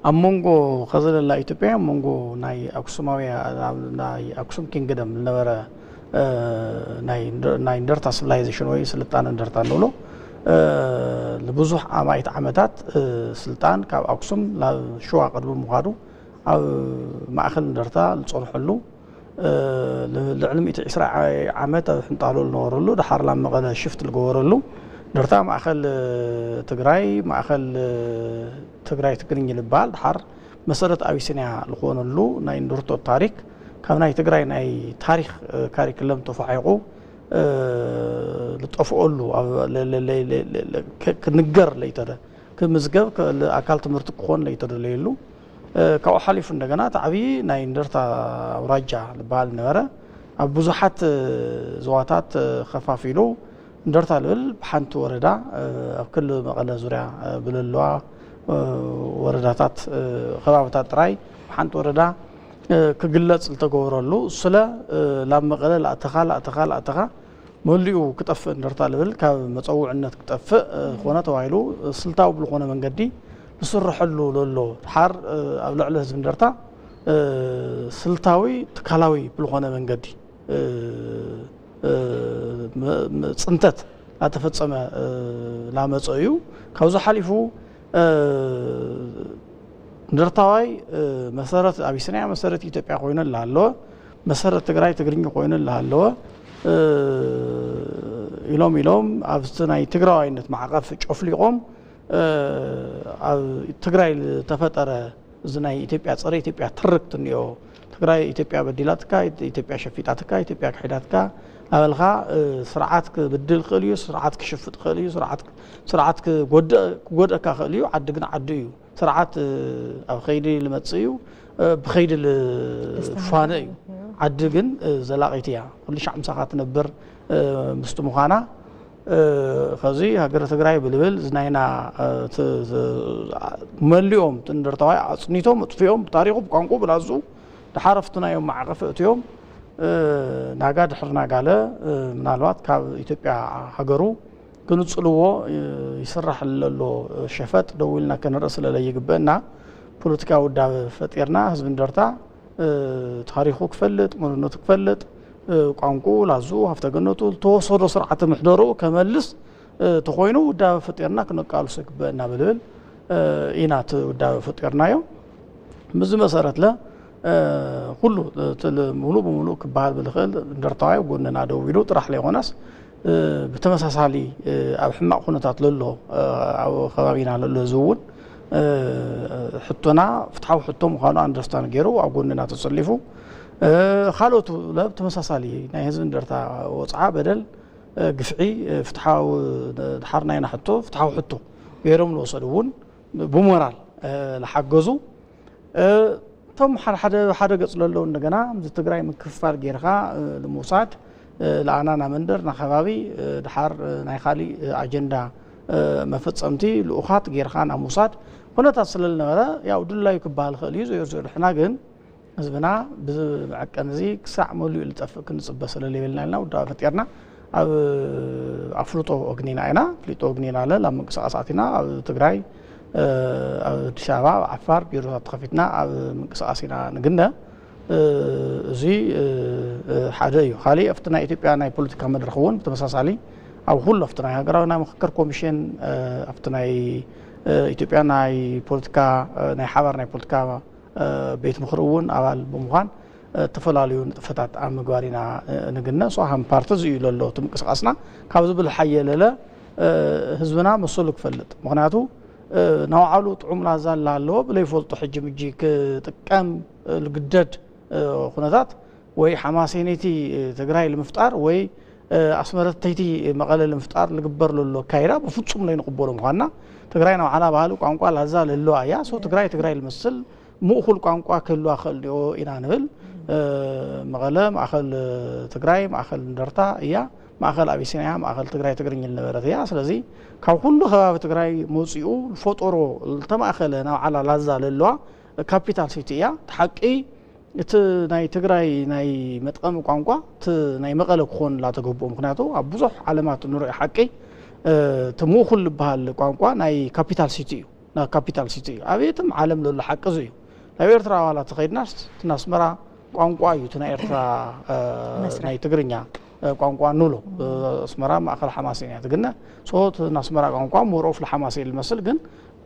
ኣብ መንጎ ከዘለላ ኢትዮጵያ ኣብ መንጎ ናይ ኣክሱማውያ ናይ ኣክሱም ኪንግደም ዝነበረ ናይ እንደርታ ሲቪላይዜሽን ወይ ስልጣን እንደርታ ንብሎ ንብዙሕ ኣማኢት ዓመታት ስልጣን ካብ ኣክሱም ናብ ሽዋ ቅድሚ ምዃዱ ኣብ ማእኸል እንደርታ ዝፀንሐሉ ልዕሊ ሚእቲ ዕስራ ዓመት ኣብ ሕንጣሎ ዝነበረሉ ድሓር ናብ መቐለ ሽፍት ዝገበረሉ እንደርታ ማእኸል ትግራይ ማእኸል ትግራይ ትግርኝ ልበሃል ድሓር መሰረት ኣቢሲንያ ዝኾነሉ ናይ እንደርቶ ታሪክ ካብ ናይ ትግራይ ናይ ታሪክ ካሪክለም ተፋሒቑ ዝጠፍኦሉ ክንገር ለይተደ ክምዝገብ ኣካል ትምህርቲ ክኾን ለይተደለየሉ ካብኡ ሓሊፉ እንደገና እቲ ዓብዪ ናይ እንደርታ ኣውራጃ ዝበሃል ነበረ ኣብ ብዙሓት ዞባታት ከፋፊሉ እንደርታ ልብል ብሓንቲ ወረዳ ኣብ ክልል መቐለ ዙርያ ብለለዋ ወረዳታት ከባብታት ጥራይ ብሓንቲ ወረዳ ክግለፅ ዝተገበረሉ ስለ ላብ መቐለ ላእተኻ ላእተኻ ላእተኻ መሊኡ ክጠፍእ እንደርታ ልብል ካብ መፀውዕነት ክጠፍእ ኮነ ተባሂሉ ስልታዊ ብልኾነ መንገዲ ዝስረሐሉ ለሎ ድሓር ኣብ ልዕሊ ህዝቢ እንደርታ ስልታዊ ትካላዊ ብልኾነ መንገዲ ፅንተት ኣተፈፀመ ላመፀ እዩ። ካብዚ ሓሊፉ እንደርታዋይ መሰረት ኣቢሲንያ መሰረት ኢትዮጵያ ኮይኑ ላሃለወ መሰረት ትግራይ ትግርኛ ኮይኑ ላሃለወ ኢሎም ኢሎም ኣብቲ ናይ ትግራዋይነት ማዕቐፍ ጨፍሊቖም ኣብ ትግራይ ዝተፈጠረ እዚ ናይ ኢትዮጵያ፣ ጸረ ኢትዮጵያ ትርክት እኒኦ። ትግራይ ኢትዮጵያ በዲላትካ፣ ኢትዮጵያ ሸፊጣትካ፣ ኢትዮጵያ ክሒዳትካ ኣበልካ፣ ስርዓት ክብድል ክእል እዩ፣ ስርዓት ክሽፍጥ ክእል እዩ፣ ስርዓት ክጎድእ ክጎድእካ ክእል እዩ። ዓዲ ግን ዓዲ እዩ። ስርዓት ኣብ ኸይዲ ልመጽእ እዩ፣ ብኸይዲ ልፋነ እዩ። ዓዲ ግን ዘላቒት እያ። ኩሉ ሻዕ ምሳኻ ትነብር ምስቲ ምዃና፣ ከዚ ሃገረ ትግራይ ብልብል ዝናይና መሊኦም ትንደርታዋይ ኣፅኒቶም ኣጥፊኦም ብታሪኹ ብቋንቁ ብላዙ ድሓር ኣብቲ ናዮም ማዕቐፍ እትዮም ናጋ ድሕሪ ናጋለ ምናልባት ካብ ኢትዮጵያ ሃገሩ ክንጽልዎ ይስራሕ ለሎ ሸፈጥ ደው ኢልና ክንርኢ ስለለይግበእና ፖለቲካዊ ውዳበ ፈጢርና ህዝቢ እንደርታ ታሪኹ ክፈልጥ መንነቱ ክፈልጥ ቋንቁ ላዙ ሃፍተገነቱ ዝተወሰዶ ስርዓተ ምሕደሩ ከመልስ ተኾይኑ ውዳበ ፈጢርና ክነቃልሶ ይግበእና ብልብል ኢና እቲ ውዳበ ፈጢርናዮ። ምዚ መሰረት ለ ኩሉ ሙሉ ብሙሉ ክበሃል ብልኽእል እንደርታዊ ጎንና ደው ኢሉ ጥራሕ ለይኮነስ ብተመሳሳሊ ኣብ ሕማቕ ኩነታት ለሎ ኣብ ከባቢና ለሎ ህዝቢ እውን ሕቶና ፍትሓዊ ሕቶ ምዃኑ ኣንደርስታን ገይሩ ኣብ ጎንና ተሰሊፉ ካልኦቱ ብተመሳሳሊ ናይ ህዝቢ እንደርታ ወፅዓ በደል ግፍዒ ፍትሓዊ ድሓር ናይና ሕቶ ፍትሓዊ ሕቶ ገይሮም ዝወሰዱ እውን ብሞራል ዝሓገዙ እቶም ሓደ ሓደ ሓደ ገፅ ለለዉ እንደገና እዚ ትግራይ ምክፍፋል ጌርካ ንምውሳድ ለኣና ና መንደር ና ከባቢ ድሓር ናይ ካሊእ ኣጀንዳ መፈፀምቲ ልኡኻት ጌርካ ናብ ምውሳድ ኩነታት ስለዝነበረ ያው ድላዩ ክበሃል ክእል እዩ። ዘዮ ዘድሕና ግን ህዝብና ብመዐቀን እዚ ክሳዕ መሊኡ ልጠፍእ ክንፅበ ስለለይብልና ኢልና ውዳበ ፈጢርና ኣብ ኣፍልጦ ኣግኒና ኢና። ኣፍልጦ ኣግኒና ኣለ ኣብ ምንቅስቃሳት ኢና ኣብ ትግራይ ኣብ ኣዲስ ኣበባ ኣብ ዓፋር ቢሮታት ተኸፊትና ኣብ ምንቅስቃስ ኢና ንግነ። እዚ ሓደ እዩ። ካሊእ ኣብቲ ናይ ኢትዮጵያ ናይ ፖለቲካ መድረኽ እውን ብተመሳሳሊ ኣብ ኩሉ ኣብቲ ናይ ሃገራዊ ናይ ምክክር ኮሚሽን ኣብቲ ናይ ኢትዮጵያ ናይ ፖለቲካ ናይ ሓባር ናይ ፖለቲካ ቤት ምኽሪ እውን ኣባል ብምዃን ዝተፈላለዩ ንጥፈታት ኣብ ምግባር ኢና ንግነ። ሶ ሃም ፓርቲ እዚ እዩ ለሎ እቲ ምንቅስቃስና ካብ ዝብል ሓየለለ ህዝብና መሰሉ ክፈልጥ ምክንያቱ ናባዕሉ ጥዑም ላዛ ላሃለዎ ብለይፈልጦ ሕጂ ምጂ ክጥቀም ልግደድ ኩነታት ወይ ሓማሴነይቲ ትግራይ ንምፍጣር ወይ ኣስመረተይቲ መቐለ ንምፍጣር ልግበር ለሎ ኣካይዳ ብፍፁም ለይንቕበሎ ምዃንና ትግራይ ናባዕላ ባህሊ ቋንቋ ላዛ ለለዋ እያ። ሶ ትግራይ ትግራይ ልመስል ምእኹል ቋንቋ ክህልዋ ክእል ኒኦ ኢና ንብል። መቐለ ማእኸል ትግራይ ማእኸል እንደርታ እያ። ማእኸል ኣቢሲንያ ማእኸል ትግራይ ትግርኛ ዝነበረት እያ። ስለዚ ካብ ኩሉ ከባቢ ትግራይ መፂኡ ዝፈጠሮ ዝተማእኸለ ናባዕላ ላዛ ለለዋ ካፒታል ሲቲ እያ። እቲ ሓቂ እቲ ናይ ትግራይ ናይ መጥቀሚ ቋንቋ እቲ ናይ መቐለ ክኾን ላተገብኦ ምክንያቱ ኣብ ብዙሕ ዓለማት ንሪኦ ሓቂ እቲ ምእኹል ዝበሃል ቋንቋ ናይ ካፒታል ሲቲ እዩ። ናይ ካፒታል ሲቲ እዩ። ኣብ የትም ዓለም ዘሎ ሓቂ እዚ እዩ። ናብ ኤርትራ ዋላ ተኸይድናስ እቲ ናይ ኣስመራ ቋንቋ እዩ እቲ ናይ ኤርትራ ናይ ትግርኛ ቋንቋ ንብሎ ኣስመራ ማእኸል ሓማሴን እያ ትግነ ሶ እቲ ናይ ኣስመራ ቋንቋ ሞሮፍ ለሓማሴን ልመስል ግን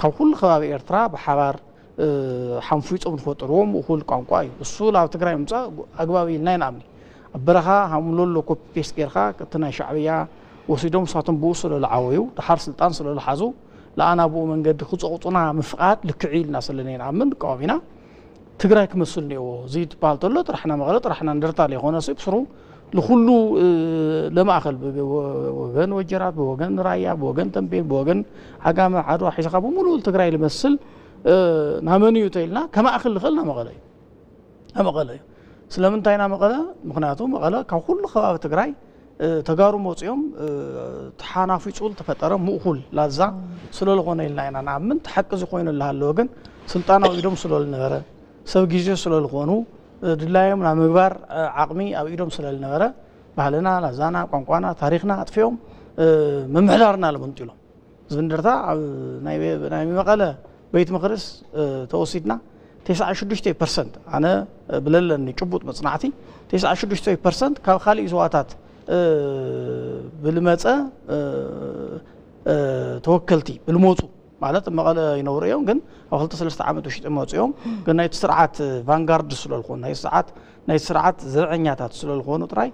ካብ ኩሉ ከባቢ ኤርትራ ብሓባር ሓንፊፆም ዝፈጠርዎ ምእኹል ቋንቋ እዩ። እሱ ናብ ትግራይ ምምፃእ ኣግባብ ኢልና ይንኣምኒ። ኣብ በረኻ ሃምሎሎ ኮፒ ፔስት ጌርካ እቲ ናይ ሻዕብያ ወሲዶም ንሳቶም ብኡ ስለ ዝዓበዩ ድሓር ስልጣን ስለ ዝሓዙ ለኣና ብኡ መንገዲ ክፀቑፁና ምፍቓድ ልክዕ ኢልና ስለ ነይንኣምን ንቃወም ኢና። ትግራይ ክመስል እኒኦዎ እዚ ትበሃል ተሎ ጥራሕና መቐለ ጥራሕና እንደርታ ለይኮነ ሲ ብስሩ ንኩሉ ለማእኸል ብወገን ወጀራት ብወገን ራያ ብወገን ተንቤን ብወገን ዓጋመ ዓድዋ ሒዝኻ ብምሉእ ትግራይ ልመስል ናመን እዩ ተኢልና ከማእክል ዝኽእል ናመቐለ እዩ። ናመቐለ እዩ። ስለምንታይ ናመቐለ? ምክንያቱ መቐለ ካብ ኩሉ ከባቢ ትግራይ ተጋሩ መፅኦም ተሓናፊፁ ዝተፈጠረ ምእኩል ላዛ ስለዝኾነ ኢልና ኢና ንኣምን። እቲ ሓቂ እዚ ኮይኑ እናሃለወ ግን ስልጣን ኣብ ኢዶም ስለዝነበረ ሰብ ግዜ ስለዝኾኑ ድላዮም ናይ ምግባር ዓቕሚ ኣብ ኢዶም ስለዝነበረ ባህልና፣ ላዛና፣ ቋንቋና፣ ታሪኽና ኣጥፊኦም ምምሕዳርና ለመንጢሎም። ዝብንደርታ ኣብ ናይ መቐለ ቤት ምኽርስ ተወሲድና ተስዓ ሽዱሽተ ፐርሰንት ኣነ ብለለኒ ጭቡጥ መፅናዕቲ ተስዓ ሽዱሽተ ፐርሰንት ካብ ካሊእ ዞባታት ብልመፀ ተወከልቲ ብልመፁ ማለት መቐለ ይነብሩ እዮም ግን ኣብ ክልተ ሰለስተ ዓመት ውሽጢ መፅኦም ግን ናይቲ ስርዓት ቫንጋርድ ስለዝኾኑ ናይ ስርዓት ናይ ስርዓት ዘብዐኛታት ስለዝኾኑ ጥራይ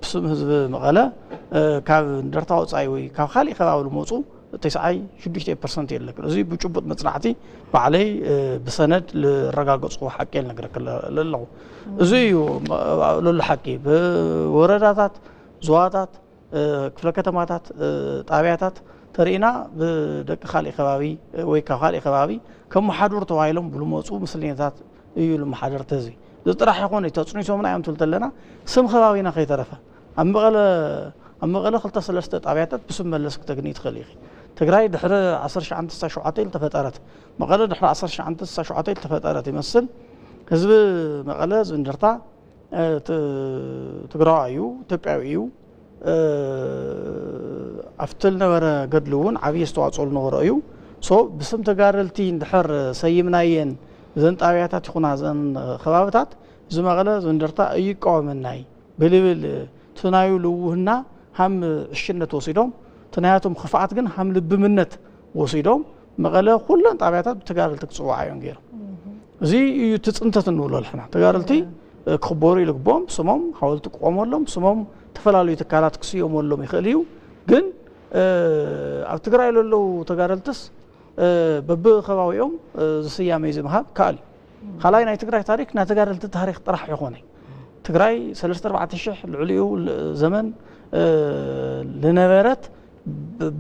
ብስም ህዝቢ መቐለ ካብ እንደርታ ወፃኢ ወይ ካብ ካሊእ ከባቢ ዝመፁ ተስዓይ ሽዱሽተ ፐርሰንት የለክን። እዚ ብጭቡጥ መጽናዕቲ ባዕለይ ብሰነድ ዝረጋገጽኩ ሓቂ ልነግረክ ኣለኹ። እዚ እዩ ለሎ ሓቂ። ብወረዳታት፣ ዞባታት፣ ክፍለ ከተማታት፣ ጣብያታት ተርእና ብደቂ ካሊእ ከባቢ ወይ ካብ ካሊእ ከባቢ ከመሓድሩ ተባሂሎም ብልመፁ ምስለኛታት እዩ ልመሓደርቲ ህዝቢ። እዚ ጥራሕ ይኾነ ተፅኒሶምና እዮም ትብል ተለና ስም ከባቢና ከይተረፈ ኣብ መቐለ ኣብ መቐለ ክልተ ሰለስተ ጣብያታት ብስም መለስ ክተግኒ ትኽእል ኢኺ። ትግራይ ድሕሪ ዓሰርተ ትሽዓተ ስሳ ሸውዓተ ኢል ተፈጠረት። መቐለ ድሕሪ ዓሰርተ ትሽዓተ ስሳ ሸውዓተ ኢል ተፈጠረት ይመስል። ህዝቢ መቐለ፣ ህዝቢ እንደርታ፣ ትግራዋይ እዩ፣ ኢትዮጵያዊ እዩ። ኣብቲ ዝነበረ ገድሊ እውን ዓብዪ ኣስተዋፅኦ ዝነበሮ እዩ። ሶ ብስም ተጋደልቲ እንድሕር ሰይምናየን እዘን ጣብያታት ይኹና እዘን ከባብታት እዚ መቐለ እዚ እንደርታ እዩ ይቃወመናይ ብልብል ትናዩ ልውህና ሃም ዕሽነት ወሲዶም ትናያቶም ክፍኣት ግን ሃም ልብምነት ወሲዶም መቐለ ኩለን ጣብያታት ብተጋደልቲ ክፅዋዓ እዮም ገይሮም። እዚ እዩ እቲ ፅንተት እንብሎ ልሕና ተጋደልቲ ክኽበሩ ይልግቦም ስሞም ሓወልቲ ክቆመሎም ስሞም ዝተፈላለዩ ትካላት ክስየመሎም ይኽእል እዩ። ግን ኣብ ትግራይ ለለዉ ተጋደልትስ በብከባቢኦም ዝስያሜ እዚ ምሃብ ከኣል እዩ። ካልኣይ ናይ ትግራይ ታሪክ ናይ ተጋደልቲ ታሪክ ጥራሕ ይኾነ ትግራይ ሰለስተ ኣርባዕተ ሽሕ ልዕሊኡ ዘመን ዝነበረት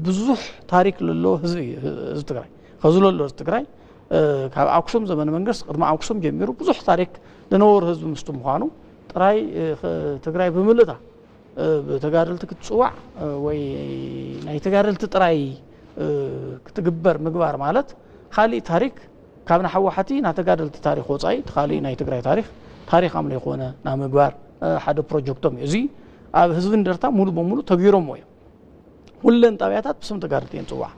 ብዙሕ ታሪክ ለሎ ህዝቢ እዩ ህዝቢ ትግራይ። ከዚ ለሎ ህዝቢ ትግራይ ካብ ኣክሱም ዘመነ መንግስት ቅድሚ ኣክሱም ጀሚሩ ብዙሕ ታሪክ ዝነበሩ ህዝቢ ምስቲ ምዃኑ ጥራይ ትግራይ ብምልእታ ብተጋደልቲ ክትፅዋዕ ወይ ናይ ተጋደልቲ ጥራይ ክትግበር ምግባር ማለት ካሊእ ታሪክ ካብ ንሓወሓቲ ናተጋደልቲ ታሪክ ወፃኢ እቲ ካሊእ ናይ ትግራይ ታሪክ ታሪክ ኣምለ ይኮነ ና ምግባር ሓደ ፕሮጀክቶም እዩ። እዚ ኣብ ህዝቢ እንደርታ ሙሉ በሙሉ ተግይሮሞ እዮም። ሁለን ጣብያታት ብስም ተጋደልቲ እየን ፅዋዓ።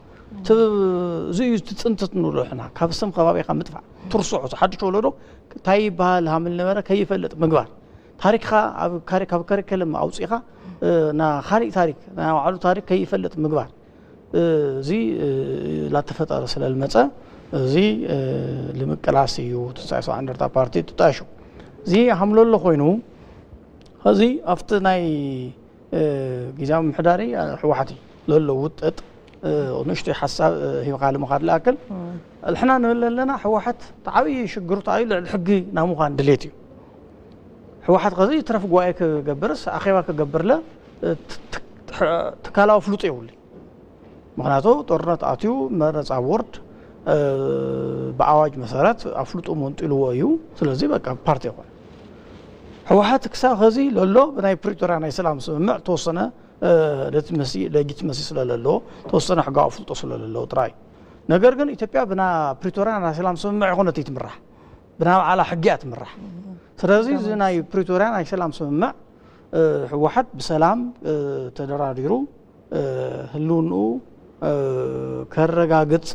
እዚ እዩ እቲ ፅንተት ንብሎ ሕና ካብ ስም ከባቢካ ምጥፋእ ትርስዖ ሓድሽ ወለዶ እንታይ ይበሃል ሃምል ነበረ ከይፈልጥ ምግባር ታሪክኻ ካብ ከሪከለም ኣውፂእኻ ና ካሊእ ታሪክ ናይ ባዕሉ ታሪክ ከይፈልጥ ምግባር እዚ ላተፈጠረ ስለልመፀ እዚ ልምቅላስ እዩ። ትንሳኤ ሰብዓ እንደርታ ፓርቲ ትጣሹ እዚ ሃምለሎ ኮይኑ እዚ ኣብቲ ናይ ግዜያዊ ምምሕዳሪ ህወሓት እዩ ለሎ ውጥጥ ንእሽተይ ሓሳብ ሂብካ ልምኻድ ልኣክል ልሕና ንብል ኣለና ህወሓት ተዓብዪ ሽግሩ ተዓብዪ ልዕሊ ሕጊ ናይ ምዃን ድሌት እዩ። ህወሓት ከዚ ትረፍ ጉባኤ ክገብርስ ኣኼባ ክገብርለ ትካላዊ ፍሉጥ የብሉ። ምክንያቱ ጦርነት ኣትዩ መረፃ ቦርድ ብኣዋጅ መሰረት ኣፍልጡ መንጢልዎ እዩ። ስለዚ በቃ ፓርቲ ይኮነ ህወሓት ክሳብ ከዚ ለሎ ብናይ ፕሪቶሪያ ናይ ሰላም ስምምዕ ተወሰነ ለጊትመሲ ስለለለዎ ተወሰነ ሕጋዊ ኣፍልጦ ስለለለዎ ጥራይ። ነገር ግን ኢትዮጵያ ብና ፕሪቶሪያ ናይ ሰላም ስምምዕ ይኮነት ትምራሕ ብና በዓላ ሕጊ እያ ትምራሕ። ስለዚ እዚ ናይ ፕሪቶሪያ ናይ ሰላም ስምምዕ ህወሓት ብሰላም ተደራዲሩ ህልውንኡ ከረጋግፅ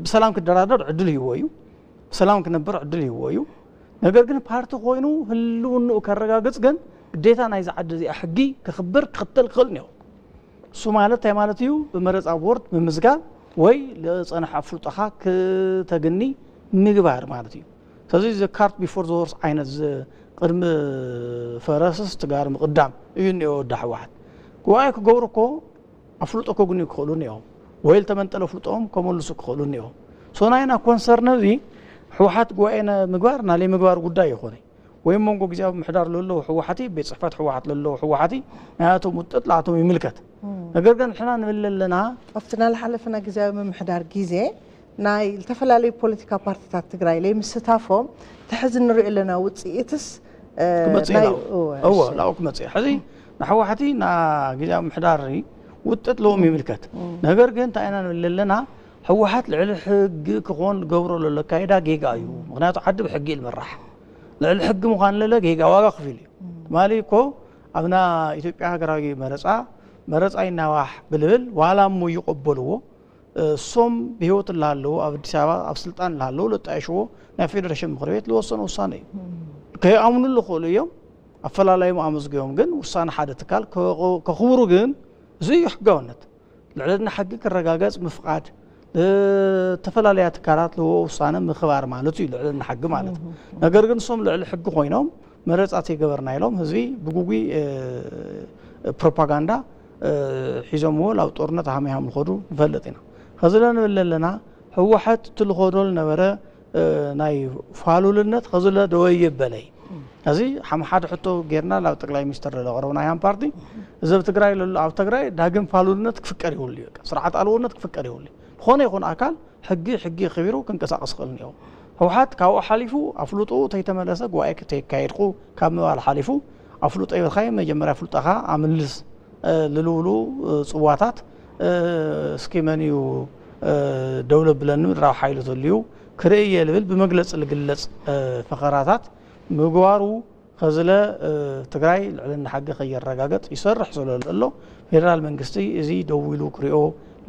ብሰላም ክደራደር ዕድል ይህዎ እዩ። ብሰላም ክነብር ዕድል ይህዎ እዩ። ነገር ግን ፓርቲ ኮይኑ ህልውንኡ ከረጋግፅ ግን ግዴታ ናይዚ ዓዲ እዚኣ ሕጊ ክኽብር ክኽተል ክኽእል እኒኦ። እሱ ማለት እንታይ ማለት እዩ? ብመረፃ ቦርድ ምምዝጋብ ወይ ዝፀንሐ ኣፍልጦኻ ክተግኒ ምግባር ማለት እዩ። ስለዚ the cart before the horse ዓይነት ቅድሚ ፈረስስ ትጋሪ ምቕዳም እዩ እኒኦ ወዲ ህወሓት። ጉባኤ ክገብሩ እኮ ኣፍልጦ ከግንዩ ክኽእሉ እኒኦም ወይ ዝተመንጠለ ኣፍልጦኦም ከመልሱ ክኽእሉ እኒኦም። ሶ ናይና ኮንሰርን እዚ ህወሓት ጉባኤ ምግባር ናለይ ምግባር ጉዳይ ይኾነ ወይ መንጎ ግዜያዊ ምሕዳር ለለዉ ህወሓቲ ቤት ፅሕፈት ህወሓት ለለዉ ህወሓቲ ናያቶም ውጥጥ ላቶም ይምልከት። ነገር ግን ንሕና ንብል ኣለና ኣብቲ ናልሓለፈና ግዜያዊ ምምሕዳር ግዜ ናይ ዝተፈላለዩ ፖለቲካ ፓርቲታት ትግራይ ለይ ምስታፎም ተሕዚ ንሪኦ ኣለና ውፅኢትስ ክመፅእ ናይ- ላው- እወ፣ እወ፣ እሺ። ላው ክመፅእ ሕዚ ንሕወሓቲ ና ግዜያዊ ምሕዳር ውጥጥ ለዎም ይምልከት። ነገር ግን እንታይ ኢና ንብል ኣለና ህወሓት ልዕሊ ሕጊ ክኾን ገብሮ ዘሎ ኣካይዳ ጌጋ እዩ። ምክንያቱ ዓዲ ብሕጊ እዩ ዝምራሕ። ልዕሊ ሕጊ ምዃን ለለ ጌጋ ዋጋ ክፊል እዩ። ትማሊ እኮ ኣብና ኢትዮጵያ ሃገራዊ መረፃ መረፃ ይናዋሕ ብልብል ዋላ እሞ ይቀበልዎ እሶም ብህይወት እናሃለዉ ኣብ ኣዲስ ኣበባ ኣብ ስልጣን እናሃለዉ ለጣየሽዎ ናይ ፌዴሬሽን ምክሪ ቤት ዝወሰኑ ውሳነ እዩ። ከይኣምኑሉ ይኽእሉ እዮም። ኣፈላላዮም ኣመዝጊቦም ግን ውሳነ ሓደ ትካል ከኽብሩ ግን እዚ እዩ ሕጋውነት። ልዕልና ሕጊ ክረጋገጽ ምፍቓድ ዝተፈላለያ ትካላት ለዎ ውሳነ ምኽባር ማለት እዩ ልዕልና ሕጊ ማለት። ነገር ግን እሶም ልዕሊ ሕጊ ኮይኖም መረጻ ተይገበርና ኢሎም ህዝቢ ብጉጉይ ፕሮፓጋንዳ ሒዞምዎ ላብ ጦርነት ሃመይ ሃም ንኸዱ ንፈልጥ ኢና። ከዚ ንብል ዘለና ህወሓት ትልኾዶ ዝነበረ ናይ ፋሉልነት ከዚ ደወ የበለይ። እዚ ሓም ሓደ ሕቶ ጌርና ናብ ጠቅላይ ሚኒስተር ለለቀረብና ያን ፓርቲ እዚ ኣብ ትግራይ ለሎ ኣብ ትግራይ ዳግም ፋሉልነት ክፍቀር ይውል እዩ። ስርዓት ኣልውነት ክፍቀር ይውል እዩ። ዝኾነ ይኹን ኣካል ሕጊ ሕጊ ኣኽቢሩ ክንቀሳቀስ ይኽእል እኒኦ። ህወሓት ካብኡ ሓሊፉ ኣፍልጦ ተይተመለሰ ጉባኤ ተይካየድኩ ካብ ምባል ሓሊፉ ኣፍልጦ ይብልካዮ መጀመርያ ፍልጠኻ ኣምልስ ልልውሉ ፅዋታት እስኪ መን እዩ ደው ለብለኒ ምድራዊ ሓይሉ ተልዩ ክርእየ ልብል ብመግለፂ ልግለፅ ፈኸራታት ምግባሩ ከዝለ ትግራይ ልዕልና ሕጊ ከየረጋገጥ ይሰርሕ ስለ ዘሎ ፌደራል መንግስቲ እዚ ደው ኢሉ ክሪኦ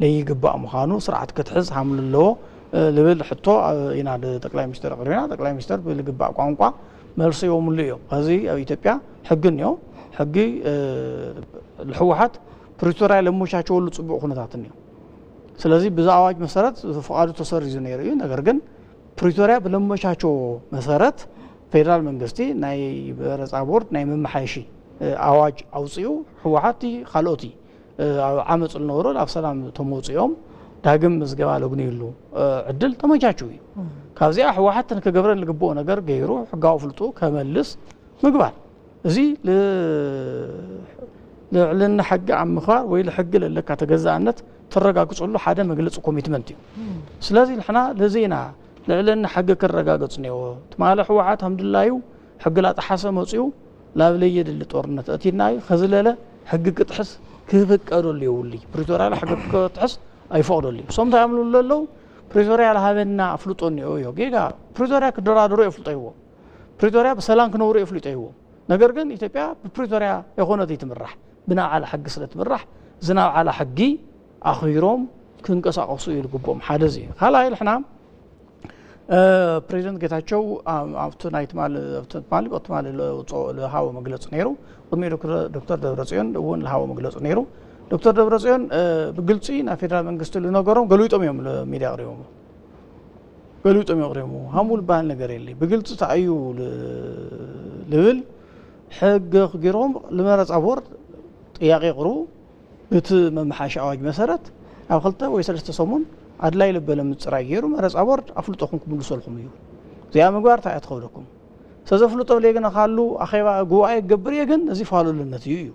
ለይግባእ ምዃኑ ስርዓት ክትሕዝ ሃምሉ ኣለዎ ልብል ሕቶ ኢና ንጠቅላይ ሚኒስትር ኣቅሪብና። ጠቅላይ ሚኒስትር ብልግባእ ቋንቋ መልሲ ዮምሉ እዮም። ከዚ ኣብ ኢትዮጵያ ሕጊ እኒኦ። ሕጊ ህወሓት ፕሪቶርያ ለመቻቸወሉ ፅቡቅ ኩነታት እኒኦ። ስለዚ ብዚ ኣዋጅ መሰረት ፍቃዱ ተሰሪዙ ነይሩ እዩ። ነገር ግን ፕሪቶርያ ብለመቻቸዎ መሰረት ፌደራል መንግስቲ ናይ መረፃ ቦርድ ናይ መመሓየሺ ኣዋጅ ኣውፅኡ። ህወሓት ካልኦት ኣብ ዓመፅ ዝነበሩ ኣብ ሰላም ተመውፅኦም ዳግም ምዝገባ ለግንዩሉ ዕድል ተመቻችው እዩ። ካብዚኣ ህወሓት ክገብረን ዝግብኦ ነገር ገይሩ ሕጋዊ ፍልጡ ከመልስ ምግባር እዚ ልዕልና ሕጊ ኣብ ምኽባር ወይ ልሕጊ ለለካ ተገዛእነት ተረጋግፀሉ ሓደ መግለፂ ኮሚትመንት እዩ። ስለዚ ንሕና ለዚ ኢና ልዕልና ሕጊ ክረጋገፅ እኒኦ። ትማሊ ህወሓት ሃምድላዩ ሕጊ ላጠሓሰ መፅኡ ላብ ለየድሊ ጦርነት ኣእቲናዩ ከዝለለ ሕጊ ክጥሕስ ክፍቀደሉ የብሉ። ፕሪቶርያ ሕጊ ክጥሕስ ኣይፈቅደሉ እዩ። እሶም እንታይ ኣምሉ ኣለዉ? ፕሪቶርያ ለሃበና ኣፍልጦ እኒኦ እዮ። ጌጋ ፕሪቶርያ ክደራደሩ የፍልጦ ይዎ። ፕሪቶርያ ብሰላም ክነብሩ የፍልጦ ይዎ። ነገር ግን ኢትዮጵያ ብፕሪቶርያ የኾነት ትምራሕ ብናብ ዓላ ሕጊ ስለ ትምራሕ ዝናብ ዓላ ሕጊ ኣኽቢሮም ክንቀሳቀሱ እዩ ልግቦም። ሓደ እዚ ካልኣይ ልሕና ፕሬዚደንት ጌታቸው ኣብቲ ናይ ትማሊ ትማሊ ትማሊ ለውፅኦ ለሃቦ መግለፂ ነይሩ። ቅድሚኡ ዶክተር ደብረፅዮን እውን ለሃቦ መግለፂ ነይሩ። ዶክተር ደብረፅዮን ብግልፂ ናይ ፌደራል መንግስቲ ልነገሮም ገልቢጦም እዮም ሚድያ ኣቅሪቦም። ገልቢጦም እዮም ኣቅሪቦም። ሃምኡ ልበሃል ነገር የለ። ብግልፂ ተኣዩ ልብል ሕጊ ኣኽቢሮም ልመረፃ ቦርድ ጥያቄ የቅርቡ። ብቲ መመሓየሺ ኣዋጅ መሰረት ኣብ ክልተ ወይ ሰለስተ ሰሙን ኣድላይ ልበለ ምፅራይ ገይሩ መረፃ ቦርድ ኣፍልጦኹም ክምልሰልኩም እዩ። እዚኣ ምግባር እንታይ እያ ትኸብደኩም? ስለዚ ኣፍልጦ ለየግነኻሉ ኣኼባ ጉባኤ ክገብር እየ ግን እዚ ፋሉልነት እዩ እዩ።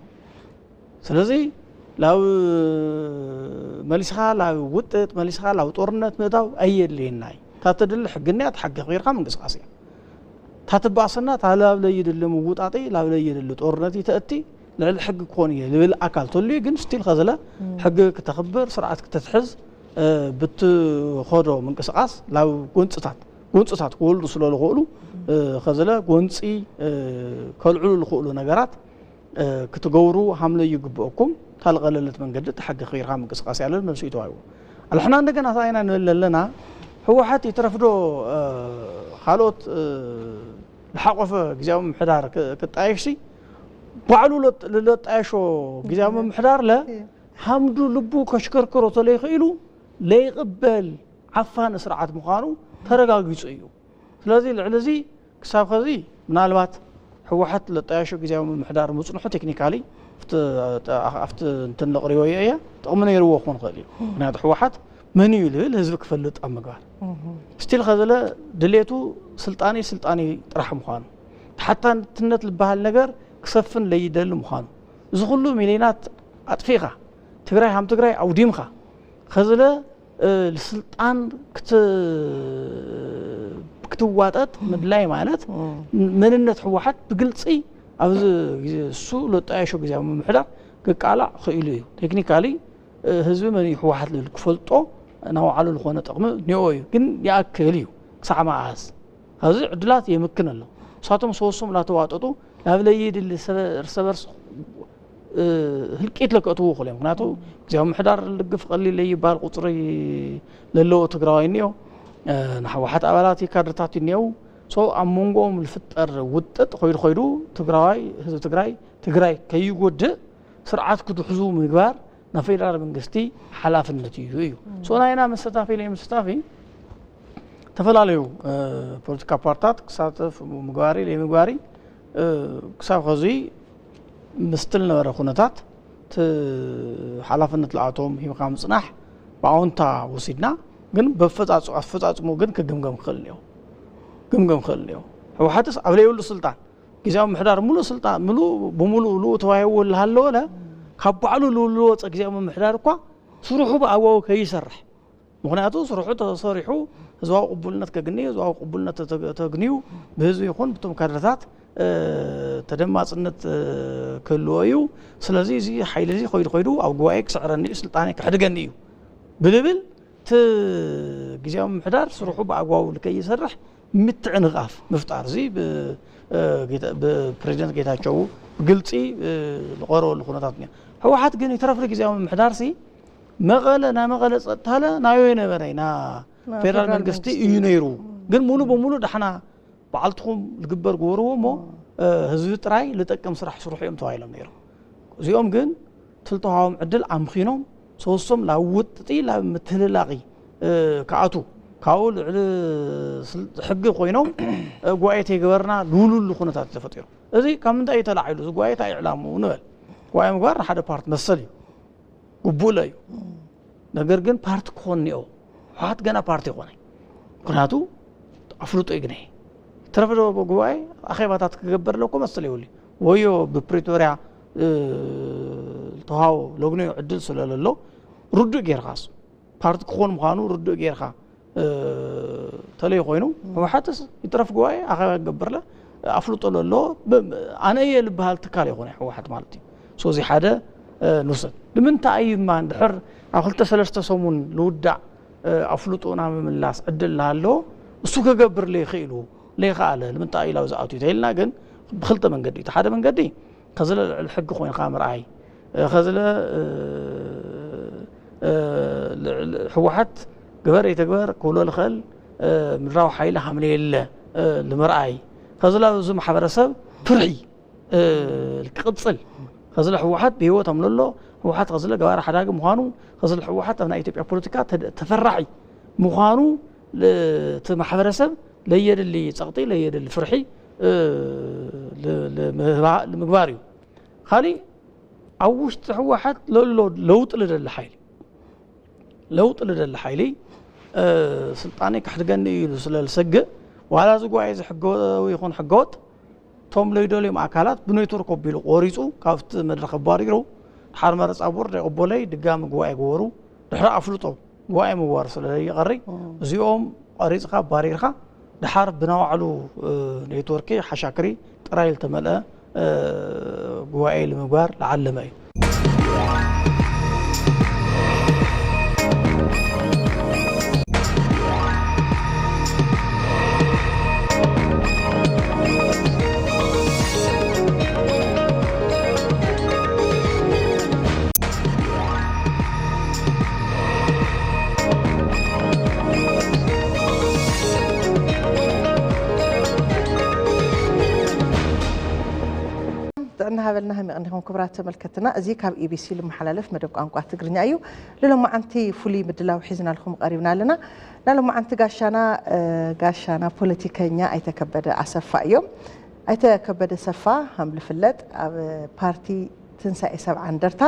ስለዚ ላብ መሊስኻ ላብ ውጥጥ መሊስኻ ላብ ጦርነት ምእታው ኣየድልየና እዩ። እታ ትድሊ ሕግና እያ፣ ተሓጊ ኣኽቢርካ ምንቅስቃስ እያ። እታ ትባእሰና እታ ላብ ለይድሊ ምውጣጢ ላብ ለይድሊ ጦርነት እዩ ተእቲ ልዕሊ ሕጊ ክኾን እየ ዝብል ኣካል ተልዩ ግን ስቲል ከዝለ ሕጊ ክተኽብር ስርዓት ክተትሕዝ ብትኸዶ ምንቅስቃስ ላብ ጎንፅታት ጎንፅታት ክወልዱ ስለ ዝኽእሉ ከዝለ ጎንፂ ከልዕሉ ዝኽእሉ ነገራት ክትገብሩ ሃምለ ይግብአኩም። እታ ዝቐለለት መንገዲ እቲ ሕጊ ክይርካ ምንቅስቃስ ያለን መልሱ ይተዋይዎ። ኣልሕና እንደገና እንታይ ኢና ንብል ኣለና? ህወሓት ይትረፍዶ ካልኦት ዝሓቆፈ ግዜያዊ ምምሕዳር ክጣየሽሲ ባዕሉ ለጣየሾ ግዜያዊ ምምሕዳር ለ ሃምዱ ልቡ ከሽከርክሮ ተለይኽኢሉ ለይቕበል ዓፋኒ ስርዓት ምዃኑ ተረጋጊፁ እዩ። ስለዚ ልዕሊ እዚ ክሳብ ኸዚ ምናልባት ህወሓት ለጣየሾ ግዜያዊ ምምሕዳር ምፅንሑ ቴክኒካሊ ኣብቲ እንትን ለቕሪቦ እየ ጥቕሚ ነይርዎ ክኾን ይኽእል እዩ። ምክንያቱ ህወሓት መን እዩ ልብል ህዝቢ ክፈልጥ ኣብ ምግባር ስቲል ኸዘለ ድሌቱ ስልጣኒ ስልጣኒ ጥራሕ ምዃኑ ተሓታትነት ዝበሃል ነገር ክሰፍን ለይደሊ ምዃኑ እዚ ኩሉ ሚሊዮናት ኣጥፊእኻ ትግራይ ሃም ትግራይ ኣውዲምኻ ኸዝለ ስልጣን ክትዋጠጥ ምድላይ ማለት መንነት ህወሓት ብግልፂ ኣብዚ ግዜ እሱ ለጣየሾ ግዜያዊ ምምሕዳር ክቃላዕ ክኢሉ እዩ። ቴክኒካሊ ህዝቢ መን እዩ ህወሓት ልብል ክፈልጦ ናባዕሉ ዝኾነ ጥቕሚ እኒኦ እዩ። ግን ይኣክል እዩ ክሳዕ መኣዝ? ኣብዚ ዕድላት የምክን ኣሎ። ንሳቶም ሰወሶም እናተዋጠጡ ናብ ለይድሊ እርሰበርስ ህልቂት ለከእትዉ ይኽእሉ እዮም። ምክንያቱ ግዜያዊ ምሕዳር ልግፍ ቀሊል ለይባል ቁፅሪ ለለዎ ትግራዋይ እኒኦ ንህወሓት ኣባላት ካድርታት እኒኦ ሶ ኣብ መንጎኦም ዝፍጠር ውጥጥ ኮይዱ ኮይዱ ትግራዋይ ህዝቢ ትግራይ ትግራይ ከይጎድእ ስርዓት ክትሕዙ ምግባር ናይ ፌደራል መንግስቲ ሓላፍነት እዩ እዩ ሶ ናይና መሰታፊ ለይ መሰታፊ ዝተፈላለዩ ፖለቲካ ፓርታት ክሳተፍ ምግባሪ ለይ ምግባሪ ክሳብ ከዚ ምስቲ ዝነበረ ኩነታት እቲ ሓላፍነት ለኣቶም ሂብካ ምፅናሕ ብኣወንታ ወሲድና፣ ግን በፈጻጽ-፣ ኣፈጻጽሙ ግን ክግምገም ክኽእል እኒኦ። ግምገም ክኽእል እኒኦ። ህወሓትስ ኣብ ለይብሉ ስልጣን፣ ግዜያዊ ምሕዳር ምሉእ ስልጣን፣ ምሉእ ብምሉእ ልኡ ተዋሂብዎ እናሃለወለ፣ ካብ ባዕሉ ልውሉ ወፀ ግዜያዊ ምሕዳር እኳ ስርሑ ብኣግባቡ ከይሰርሕ። ምኽንያቱ ስርሑ ተሰሪሑ ህዝባዊ ቅቡልነት ከግኒ፣ ህዝባዊ ቅቡልነት ተተ-፣ ተግንዩ ብህዝቢ ይኹን ብቶም ካድረታት፣ እ፣ ተደማጽነት፣ እ፣ ክህልዎ እዩ። ስለዚ እዚ ሓይሊ እዚ ከይዱ ከይዱ ኣብ ጉባኤ ክስዕረኒ እዩ፣ ስልጣነይ ከሕድገኒ እዩ ብልብል እቲ ግዜያዊ ምምሕዳር ስርሑ ብኣግባቡ ንከይሰርሕ ምትዕንቓፍ ምፍጣር። እዚ ብ-፣ እ፣ ጌታ-፣ ብፕሬዚደንት ጌታቸው ብግልጺ፣ እ፣ ዝቐረበሉ ኩነታት እኒኦ። ህወሓት ግን ይትረፍ ግዜያዊ ምምሕዳርሲ መቐለ፣ ናይ መቐለ ጸጥታለ ናዮ የነበረ፣ ና ናይ ፌደራል ፌደራል መንግስቲ መንግስቲ። እዩ ነይሩ። ግን ሙሉ በሙሉ ዳሕና በዓልትኹም ዝግበር ግበርዎ እሞ፣ እ፣ ህዝቢ ጥራይ ልጠቅም ስራሕ ስርሑ እዮም ተባሂሎም ነይሮም። እዚኦም ግን ትልተዋዎም ዕድል ኣምኺኖም፣ ሰውሶም ላብ ውጥጢ፣ ላብ ምትህልላቒ፣ እ፣ ክኣቱ፣ ካብኡ ልዕሊ ስል-፣ ሕጊ ኮይኖም፣ እ፣ ጉባኤ ተይገበርና ልውልሉ ኩነታት ተፈጢሩ። እዚ ካብ ምንታይ እዩ ተላዒሉ? እዚ ጉባኤ እንታይ እዩ ዕላምኡ ንበል? ጉባኤ ምግባር ንሓደ ፓርቲ መሰል እዩ፣ ግቡእ እዩ። ነገር ግን ፓርቲ ክኾን እኒኦ። ህወሓት ገና ፓርቲ ይኾነ። ምኽንያቱ ኣፍልጦ ይግነ። ተረፈ ዶ ጉባኤ ኣኼባታት ክገበር ኣለዎ መሰል የብሉ። ወዮ ብፕሪቶርያ፣ እ፣ ተዋህቦ ለግንዮ ዕድል ስለለሎ ርዱእ ጌርካ እሱ ፓርቲ ክኾን ምዃኑ ርዱእ ጌርካ፣ እ፣ ተለይ ኮይኑ ህወሓትስ ይትረፍ ጉባኤ ኣኼባ ክገብርለ ኣፍልጦ ለሎ ብ-፣ ኣነ እየ ልበሃል ትካል ይኾነ ህወሓት ማለት እዩ። ሶ እዚ ሓደ፣ እ፣ ንውሰድ። ንምንታይ እዩ እማ እንድሕር ኣብ ክልተ ሰለስተ ሰሙን ልውዳእ፣ እ፣ ኣፍልጦና ምምላስ ዕድል እናሃለዎ እሱ ከገብር ለይኽእሉ፣ ለይኸኣለ ንምንታይ እዩ ላብ ዝኣትዩ ተይልና ግን ብክልተ መንገዲ እዩ። እቲ ሓደ መንገዲ ከዝለ ልዕሊ ሕጊ ኮይንካ ምርኣይ፣ እ፣ ከዝለ፣ እ፣ እ፣ ልዕሊ ህወሓት ግበር ይትግበር ክብሎ ልኽእል፣ እ፣ ምድራዊ ሓይሊ ሃምለ የለ፣ እ፣ ንምርኣይ፣ ከዝለ ኣብዚ ማሕበረሰብ ፍርሒ፣ እ፣ ክቕጽል፣ ከዝለ ህወሓት ብህይወት ኣምለሎ፣ ህወሓት ከዝለ ገባሪ ሓዳጊ ምዃኑ፣ ከዝለ ህወሓት ኣብ ናይ ኢትዮጵያ ፖለቲካ ተደ-፣ ተፈራሒ ምዃኑ ል-፣ እቲ ማሕበረሰብ ለየድሊ ጸቕጢ፣ ለየድሊ ፍርሒ፣ እ፣ ል-፣ ልምህባ-፣ ንምግባር እዩ። ካሊእ ኣብ ውሽጢ ህወሓት ለሎ ለውጢ ልደሊ ሓይሊ፣ ለውጢ ልደሊ ሓይሊ፣ እ፣ ስልጣነይ ከሕድገኒ እዩ ኢሉ ስለ ዝሰግእ፣ ዋላ እዚ ጉባኤ እዚ ሕጋዊ ይኹን ሕገወጥ፣ እቶም ለይደልዮም ኣካላት ብኔትወርክ ኣቢሉ ቆሪጹ ካብቲ መድረኽ ኣባሪሩ፣ ድሓር መረጻ ቦርድ ኣይቕበሎይ፣ ድጋሚ ጉባኤ ግበሩ፣ ድሕሪ ኣፍልጦ ጉባኤ ምግባር ስለ ዘይቐሪ፣ እም። እዚኦም ቀሪጽካ ኣባሪርካ፣ ድሓር ብናይ ባዕሉ፣ እ፣ ኔትወርክ ሓሻክሪ ጥራይ ዝተመልአ፣ እ፣ ጉባኤ ንምግባር ዝዓለመ እዩ። ጥዕና ሃበልና፣ ከመይ ቀኒኹም ክቡራት ተመልከትና? እዚ ካብ ኢ ቢ ሲ ልመሓላለፍ መደብ ቋንቋ ትግርኛ እዩ። ንሎማዓንቲ ፍሉይ ምድላው ሒዝናልኩም ቀሪብና ኣለና። ንሎማዓንቲ ጋሻና፣ እ፣ ጋሻና ፖለቲከኛ ኣይተ ከበደ ኣሰፋ እዮም። ኣይተ ከበደ ኣሰፋ፣ ከም ዝፍለጥ፣ ኣብ ፓርቲ ትንሳኤ ሰብዓ እንደርታ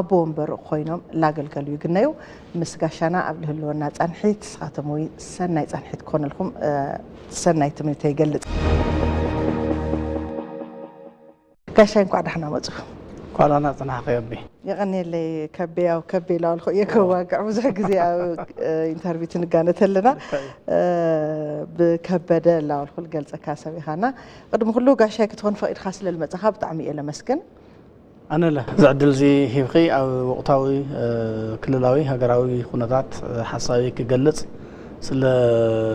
ኣቦ ወንበር ኮይኖም ላገልገሉ ይግነዩ። ምስ ጋሻና ኣብ ልህልወና ጻንሒት፣ ንስኻቶም እውን ሰናይ ጻንሒት ክኾነልኩም፣ እ፣ ሰናይ ትምኒተይ ይገልጽ። ጋሻይ፣ እንኳዕ ደሕና መጹ። እንኳዕ ደህና ጸናሕኺ ኣቢ። የቐንየለይ ከቤ፣ ያው ከቤ ኢላ በልኩ እየ ከዋግዕ ብዙሕ ግዜ ኣብ፣ እ፣ ኢንተርቪው ትንጋነ ተለና፣ ልክዕ እዩ። እ፣ ብከበደ ላበልኩ ልገልጸካ ሰብ ኢኻና። ቅድሚ ኩሉ ጋሻይ ክትኾን ፈቒድካ ስለ ልመጻኻ ብጣዕሚ እየ ለመስግን። ኣነ ለ እዚ ዕድል እዚ ሂብኺ ኣብ ወቕታዊ፣ እ፣ ክልላዊ ሃገራዊ ኩነታት፣ እ፣ ሓሳበይ ክገልጽ ስለ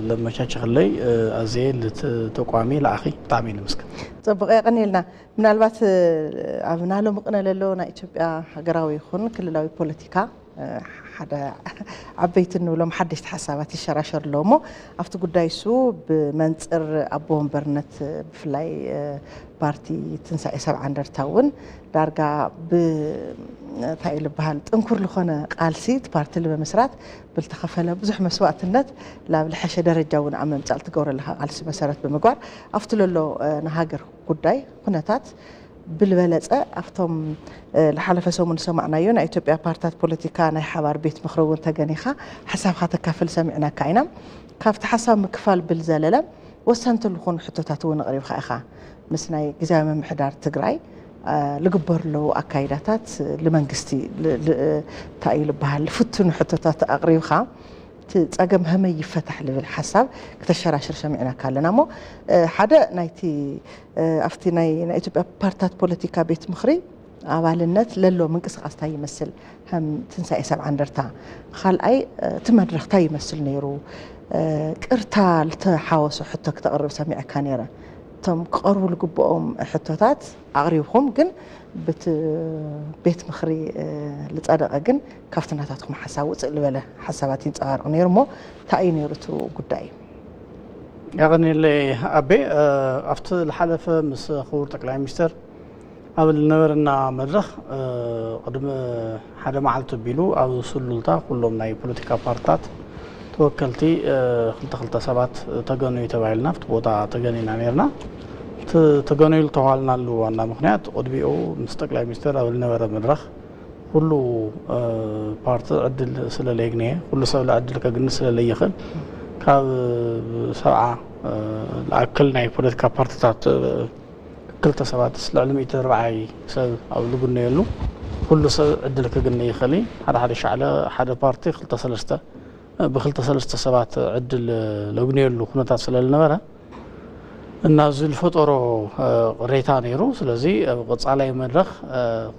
ለመቻቸኽለይ፣ እ፣ ኣዝየ ልት-፣ ተቋሚ ለኣኺ ብጣዕሚ እየ ለመስግን። ጽቡቕ፣ የቐንየልና። ምናልባት፣ እ፣ ኣብ ናሎም ቅነ ለሎ ናይ ኢትዮጵያ ሃገራዊ ይኹን ክልላዊ ፖለቲካ፣ እ፣ ሓደ ዓበይቲ እንብሎም ሓደሽቲ ሓሳባት ይሸራሸር ኣለዎ እሞ፣ ኣብቲ ጉዳይ እሱ ብመንጽር ኣቦ ወንበርነት፣ እ፣ ብፍላይ፣ እ፣ ፓርቲ ትንሳኤ ሰብዓ እንደርታ እውን ዳርጋ ብ-፣ እንታይ እዩ ልበሃል፣ ጥንኩር ልኾነ ቃልሲ እቲ ፓርቲ ልምምስራት ብልተኸፈለ ብዙሕ መስዋእትነት ላብ ልሐሸ ደረጃ እውን ኣብ ምምጻእ ልትገብሮ ለኻ ቃልሲ መሰረት ብምግባር ኣብቲ ለሎ፣ እ፣ ንሃገር ጉዳይ ኩነታት ብልበለፀ ኣብቶም ዝሓለፈ ሰሙን ዝሰማዕናዮ ናይ ኢትዮጵያ ፓርትታት ፖለቲካ ናይ ሓባር ቤት ምኽሪ እውን ተገኒኻ ሓሳብካ ተካፍል ሰሚዕናካ ኢና። ካብቲ ሓሳብ ምክፋል ብልዘለለ ወሰንቲ ዝኾኑ ሕቶታት እውን ኣቕሪብካ ኢኻ። ምስ ናይ ግዝያዊ ምምሕዳር ትግራይ ልግበር ኣለዉ ኣካይዳታት ልመንግስቲ እንታይ እዩ ልበሃል ልፍትኑ ሕቶታት ኣቕሪብካ እቲ ጸገም ሀመይ ይፈታሕ ልብል ሓሳብ ክተሸራሽር ሰሚዕናካ ኣለና እሞ ሓደ ናይቲ ኣብቲ ናይ ናይ ኢትዮጵያ ፓርትታት ፖለቲካ ቤት ምኽሪ ኣባልነት ለሎ ምንቅስቃስ እንታይ ይመስል ከም ትንሳኤ ሰብዓ እንደርታ ካልኣይ እቲ መድረኽ እንታይ ይመስል ነይሩ ቅርታ ልተሓወሶ ሕቶ ክተቕርብ ሰሚዐካ ነይረ እቶም ክቐርቡ ልግብኦም ሕቶታት ኣቕሪብኹም ግን ብቲ ቤት ምኽሪ ልጸደቐ ግን ካብቲ ናታትኩም ሓሳብ ውፅእ ልበለ ሓሳባት ይንፀባርቕ ነይሩ እሞ እንታይ እዩ ነይሩ እቲ ጉዳይ ያቐኒለ ኣቤ ኣብቲ ዝሓለፈ ምስ ክቡር ጠቅላይ ሚኒስትር ኣብ ዝነበረና መድረኽ ቅድሚ ሓደ መዓልቲ ኣቢሉ ኣብ ስሉልታ ኩሎም ናይ ፖለቲካ ፓርትታት ተወከልቲ ክልተ ክልተ ሰባት ተገንዩ ተባሂልና ኣብቲ ቦታ ተገኒና ነርና። እቲ ተገንዩ ዝተባሃልናሉ ዋና ምኽንያት ቅድሚኡ ምስ ጠቅላይ ሚኒስትር ኣብ ዝነበረ መድረኽ ኩሉ ፓርቲ ዕድል ስለለየግነየ ኩሉ ሰብ ዕድል ከግኒ ስለለይኽእል ካብ ሰብዓ ዝኣክል ናይ ፖለቲካ ፓርትታት ክልተ ሰባትስ ልዕሊ ሚእቲ ኣርብዓይ ሰብ ኣብ ዝግነየሉ ኩሉ ሰብ ዕድል ክግነ ይኽእል እዩ። ሓደ ሓደ ሻዕለ ሓደ ፓርቲ ክልተ ሰለስተ ብክልተ ሰለስተ ሰባት ዕድል ለግንየሉ ኩነታት ስለዝነበረ እና እዚ ዝፈጠሮ ቅሬታ ነይሩ። ስለዚ ኣብ ቀፃላይ መድረኽ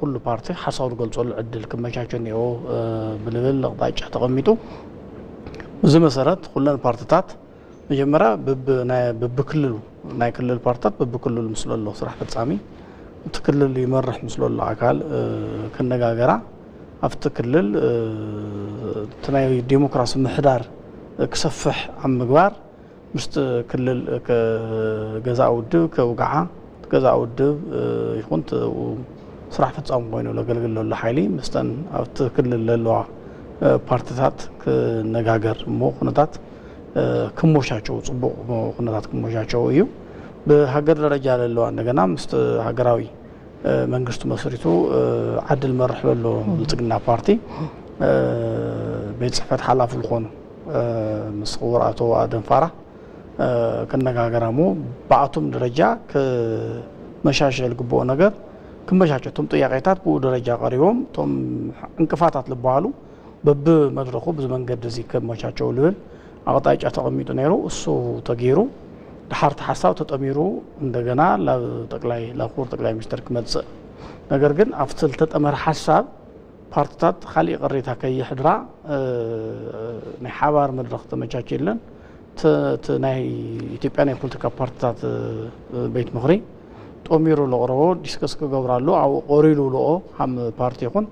ኩሉ ፓርቲ ሓሳቡ ዝገልፀሉ ዕድል ክመቻቸ እኒኦ ብልብል ኣቕጣጫ ተቐሚጡ። ብዚ መሰረት ኩለን ፓርትታት መጀመርያ ብብክልሉ ናይ ክልል ፓርትታት ብብክልሉ ምስ ዘሎ ስራሕ ፈፃሚ እቲ ክልል ይመርሕ ምስ ዘሎ ኣካል ክነጋገራ ኣብቲ ክልል እቲ ናይ ዴሞክራሲ ምሕዳር ክሰፍሕ ኣብ ምግባር ምስቲ ክልል ገዛእ ውድብ ከውግዓ ገዛእ ውድብ ይኹን ስራሕ ፈፃሚ ኮይኑ ለገልግል ዘሎ ሓይሊ ምስተን ኣብቲ ክልል ዘለዋ ፓርትታት ክነጋገር እሞ ኩነታት ክሞሻቸው ፅቡቕ ኩነታት ክሞሻቸው እዩ። ብሃገር ደረጃ ዘለዋ እንደገና ምስቲ ሃገራዊ መንግስቱ መስሪቱ ዓዲ ልመርሕ ዘሎ ብልፅግና ፓርቲ ቤት ፅሕፈት ሓላፊ ዝኾኑ ምስ ክቡር ኣቶ ኣደም ፋራ ክነጋገር እሞ ብኣቶም ደረጃ ክመሻሸ ዝግብኦ ነገር ክመሻሸ እቶም ጥያቄታት ብኡ ደረጃ ቀሪቦም እቶም ዕንቅፋታት ዝበሃሉ በብመድረኹ ብዚ መንገዲ እዚ ከመቻቸው ልብል ኣቕጣጫ ተቐሚጡ ነይሩ። እሱ ተገይሩ ድሓርቲ ሓሳብ ተጠሚሩ እንደገና ላብ ጠቅላይ ላብ ክቡር ጠቅላይ ሚኒስትር ክመፅእ ነገር ግን ኣብቲ ዝተጠመረ ሓሳብ ፓርትታት ካሊእ ቅሬታ ከይሕድራ ናይ ሓባር መድረኽ ተመቻችለን ናይ ኢትዮጵያ ናይ ፖለቲካ ፓርትታት ቤት ምኽሪ ጠሚሩ ለቕረቦ ዲስከስ ክገብራሉ ኣብኡ ቆሪሉ ልኦ ሃም ፓርቲ ይኹን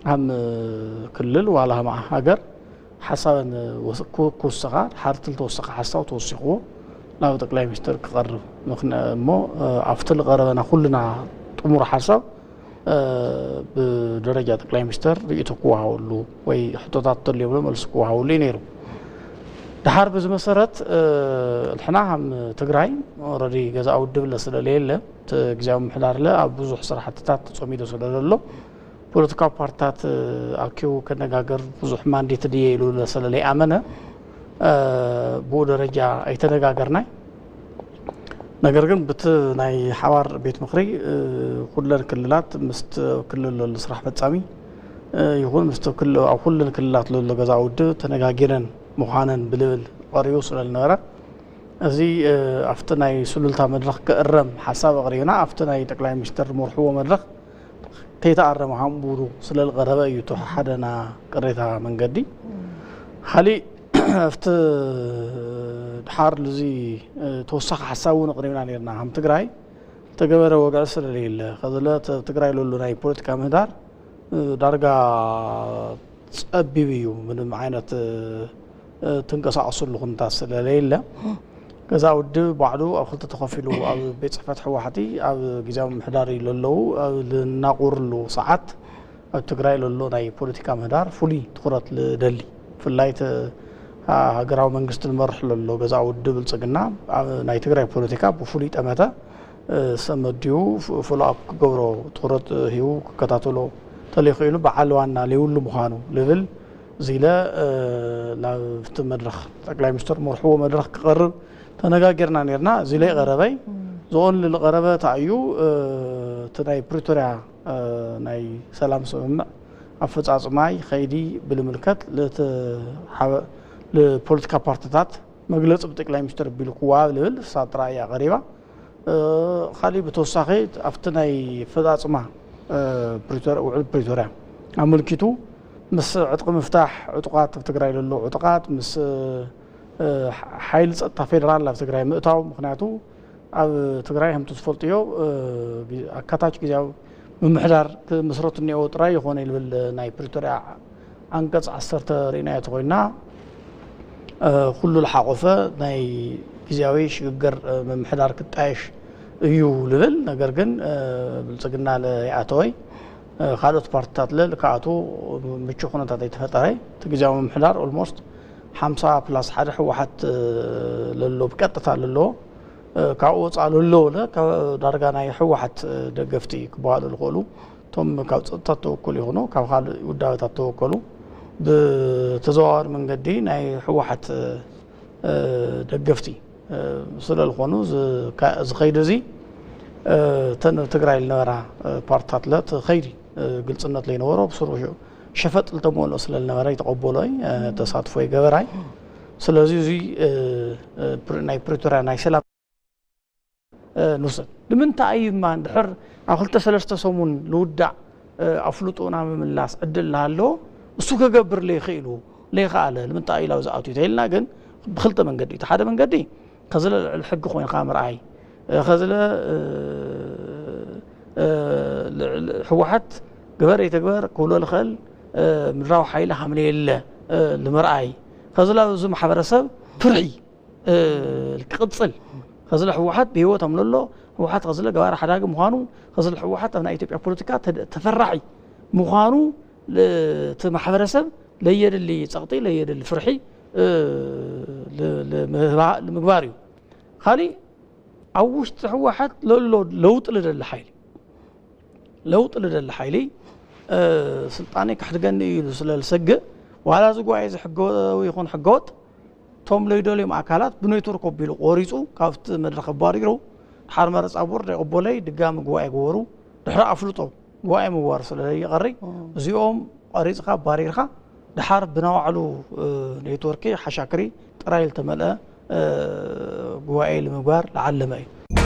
ሃም ክልል ዋላ ሃም ሃገር ሓሳበን ክውስኻ ሓርቲ ዝተወሰኸ ሓሳብ ተወሲኽዎ ናብ ጠቅላይ ሚኒስትር ክቐርብ እሞ ኣብቲ ዝቐረበና ኩልና ጥሙር ሓሳብ ብደረጃ ጠቅላይ ሚኒስተር ርእይቶ ክወሃበሉ ወይ ሕቶታት ተልዮም መልሲ ክወሃበሉ እዩ ነይሩ። ድሓር በዚ መሰረት ንሕና ከም ትግራይ ኦረዲ ገዛእ ውድብ ለ ስለለየለ እቲ ግዜያዊ ምምሕዳር ለ ኣብ ብዙሕ ስራሕትታት ተፀሚዱ ስለዘሎ ፖለቲካዊ ፓርትታት ኣኪቡ ከነጋገር ብዙሕ ማንዴት ድየ ኢሉ ለ ስለለይኣመነ ብኡ ደረጃ ኣይተነጋገርናይ። ነገር ግን ብቲ ናይ ሓባር ቤት ምኽሪ ኩለን ክልላት ምስቲ ክልል ዘሎ ስራሕ ፈፃሚ ይኹን ምስቲ ኣብ ኩለን ክልላት ዘሎ ገዛ ውድብ ተነጋጊረን ምዃነን ብልብል ቀሪቡ ስለዝነበረ እዚ ኣብቲ ናይ ስሉልታ መድረኽ ክእረም ሓሳብ ኣቕሪብና ኣብቲ ናይ ጠቅላይ ሚኒስትር ዝመርሕዎ መድረኽ ከይተኣረመ ሃምቡሩ ስለዝቐረበ እዩ እቲ ሓደና ቅሬታ መንገዲ። ካሊእ ኣብቲ ድሓር እዚ ተወሳኺ ሓሳብ እውን ኣቕሪብና ነርና ከም ትግራይ ዝተገበረ ወግዒ ስለለየለ ከዝለ ትግራይ ለሉ ናይ ፖለቲካ ምህዳር ዳርጋ ፀቢብ እዩ ምንም ዓይነት ትንቀሳቀስሉ ኩነታት ስለለየለ ገዛ ውድብ ባዕሉ ኣብ ክልተ ተኸፊሉ ኣብ ቤት ፅሕፈት ህወሓቲ ኣብ ግዜያዊ ምምሕዳር እዩ ለለዉ ኣብ ልናቁርሉ ሰዓት ኣብ ትግራይ ለሎ ናይ ፖለቲካ ምህዳር ፍሉይ ትኩረት ልደሊ ብፍላይ ሃገራዊ መንግስቲ ልመርሕ ለሎ ገዛ ውድብ ብልፅግና ኣብ ናይ ትግራይ ፖለቲካ ብፍሉይ ጠመተ ሰመድዩ ፎሎኣፕ ክገብሮ ትኩረት ሂቡ ክከታተሎ ተለይኽኢሉ በዓል ዋና ለይብሉ ምዃኑ ልብል እዚ ኢለ ናብቲ መድረኽ ጠቅላይ ሚኒስትር መርሕዎ መድረኽ ክቐርብ ተነጋጊርና ነርና። እዚ ለይ ቀረበይ ዝኦን ልቀረበ ታእዩ እቲ ናይ ፕሪቶርያ ናይ ሰላም ስምምዕ ኣፈፃፅማይ ኸይዲ ብልምልከት ልፖለቲካ ፓርትታት መግለፂ ብጠቅላይ ሚኒስትር ቢሉ ክወሃብ ልብል እሳ ጥራይ እያ ቀሪባ። ካሊእ ብተወሳኺ ኣብቲ ናይ ኣፈፃፅማ ውዕል ፕሪቶርያ ኣመልኪቱ ምስ ዕጥቂ ምፍታሕ ዕጡቓት ኣብ ትግራይ ዘሎ ዕጡቓት ምስ ሓይሊ ፀጥታ ፌደራል ኣብ ትግራይ ምእታው ምክንያቱ ኣብ ትግራይ ከምቲ ዝፈልጥዮ ኣካታች ግዜያዊ ምምሕዳር ክምስረቱ እኒኦ ጥራይ ይኾነ ይብል ናይ ፕሪቶርያ ዓንቀፅ ዓሰርተ ርኢናዮ ተኾይና ኩሉ ዝሓቆፈ ናይ ግዜያዊ ሽግግር ምምሕዳር ክጣየሽ እዩ ልብል ነገር ግን ብልፅግና ለይኣተወይ ካልኦት ፓርትታት ለ ልክኣቱ ምቹ ኩነታት ኣይተፈጠረ እቲ ግዜያዊ ምምሕዳር ኦልሞስት ሓምሳ ፕላስ ሓደ ህወሓት ለሎ ብቀጥታ ለሎ ካብኡ ወፃእ ለሎ ለ ዳርጋ ናይ ህወሓት ደገፍቲ ክበሃሉ ዝኽእሉ እቶም ካብ ፀጥታ ተወከሉ ይኹኑ ካብ ካልእ ውዳበታት ተወከሉ ብተዘዋዋሪ መንገዲ ናይ ህወሓት ደገፍቲ ስለዝኾኑ ዝኸይድ እዚ ተን ትግራይ ዝነበራ ፓርትታት ለ ትኸይዲ ግልፅነት ለይነበሮ ብስሩ ሸፈጥ ልተመልኦ ስለዝነበረ ይተቐበሎ ተሳትፎ ይገበራይ ስለዚ እዚ ናይ ፕሪቶርያ ናይ ሰላም ንውሰድ ንምንታይ እዩ ድማ እንድሕር ኣብ ክልተ ሰለስተ ሰሙን ልውዳእ ኣፍልጦና ምምላስ ዕድል እናሃለዎ እሱ ክገብር ለይኽኢሉ ለይኸኣለ ንምንታይ እዩ ላው ዝኣትዩ ተይልና ግን ብክልተ መንገዲ እዩ ሓደ መንገዲ ከዚ ልዕሊ ሕጊ ኮይንካ ምርኣይ ከዚ ህወሓት ግበር ይትግበር ክብሎ ዝኽእል ምድራዊ ሓይሊ ሃምለ የለ ንምርኣይ ከዚ ላብ እዚ ማሕበረሰብ ፍርሒ ክቕፅል ከዝለ ህወሓት ብህይወት ኣምለሎ ህወሓት ከዝለ ገባሪ ሓዳጊ ምዃኑ ከዝለ ህወሓት ኣብ ናይ ኢትዮጵያ ፖለቲካ ተፈራሒ ምዃኑ እቲ ማሕበረሰብ ለየድሊ ፀቕጢ ለየድሊ ፍርሒ ንምግባር እዩ። ካሊእ ኣብ ውሽጢ ህወሓት ለሎ ለውጢ ልደሊ ሓይሊ ለውጢ ልደሊ ሓይሊ ስልጣነይ ከሕድገኒ እዩ ኢሉ ስለ ዝሰግእ ዋላ እዚ ጉባኤ እዚ ሕጋዊ ይኹን ሕገወጥ እቶም ለይደልዮም ኣካላት ብኔትወርክ ኣቢሉ ቆሪፁ ካብቲ መድረኽ ኣባሪሩ ድሓር መረፃ ቦርድ ኣይቕበሎይ ድጋሚ ጉባኤ ግበሩ ድሕሪ ኣፍልጦ ጉባኤ ምግባር ስለ ዘይቐሪ እዚኦም ቆሪፅኻ ኣባሪርካ ድሓር ብናባዕሉ ኔትወርክ ሓሻክሪ ጥራይ ዝተመልአ ጉባኤ ንምግባር ዝዓለመ እዩ።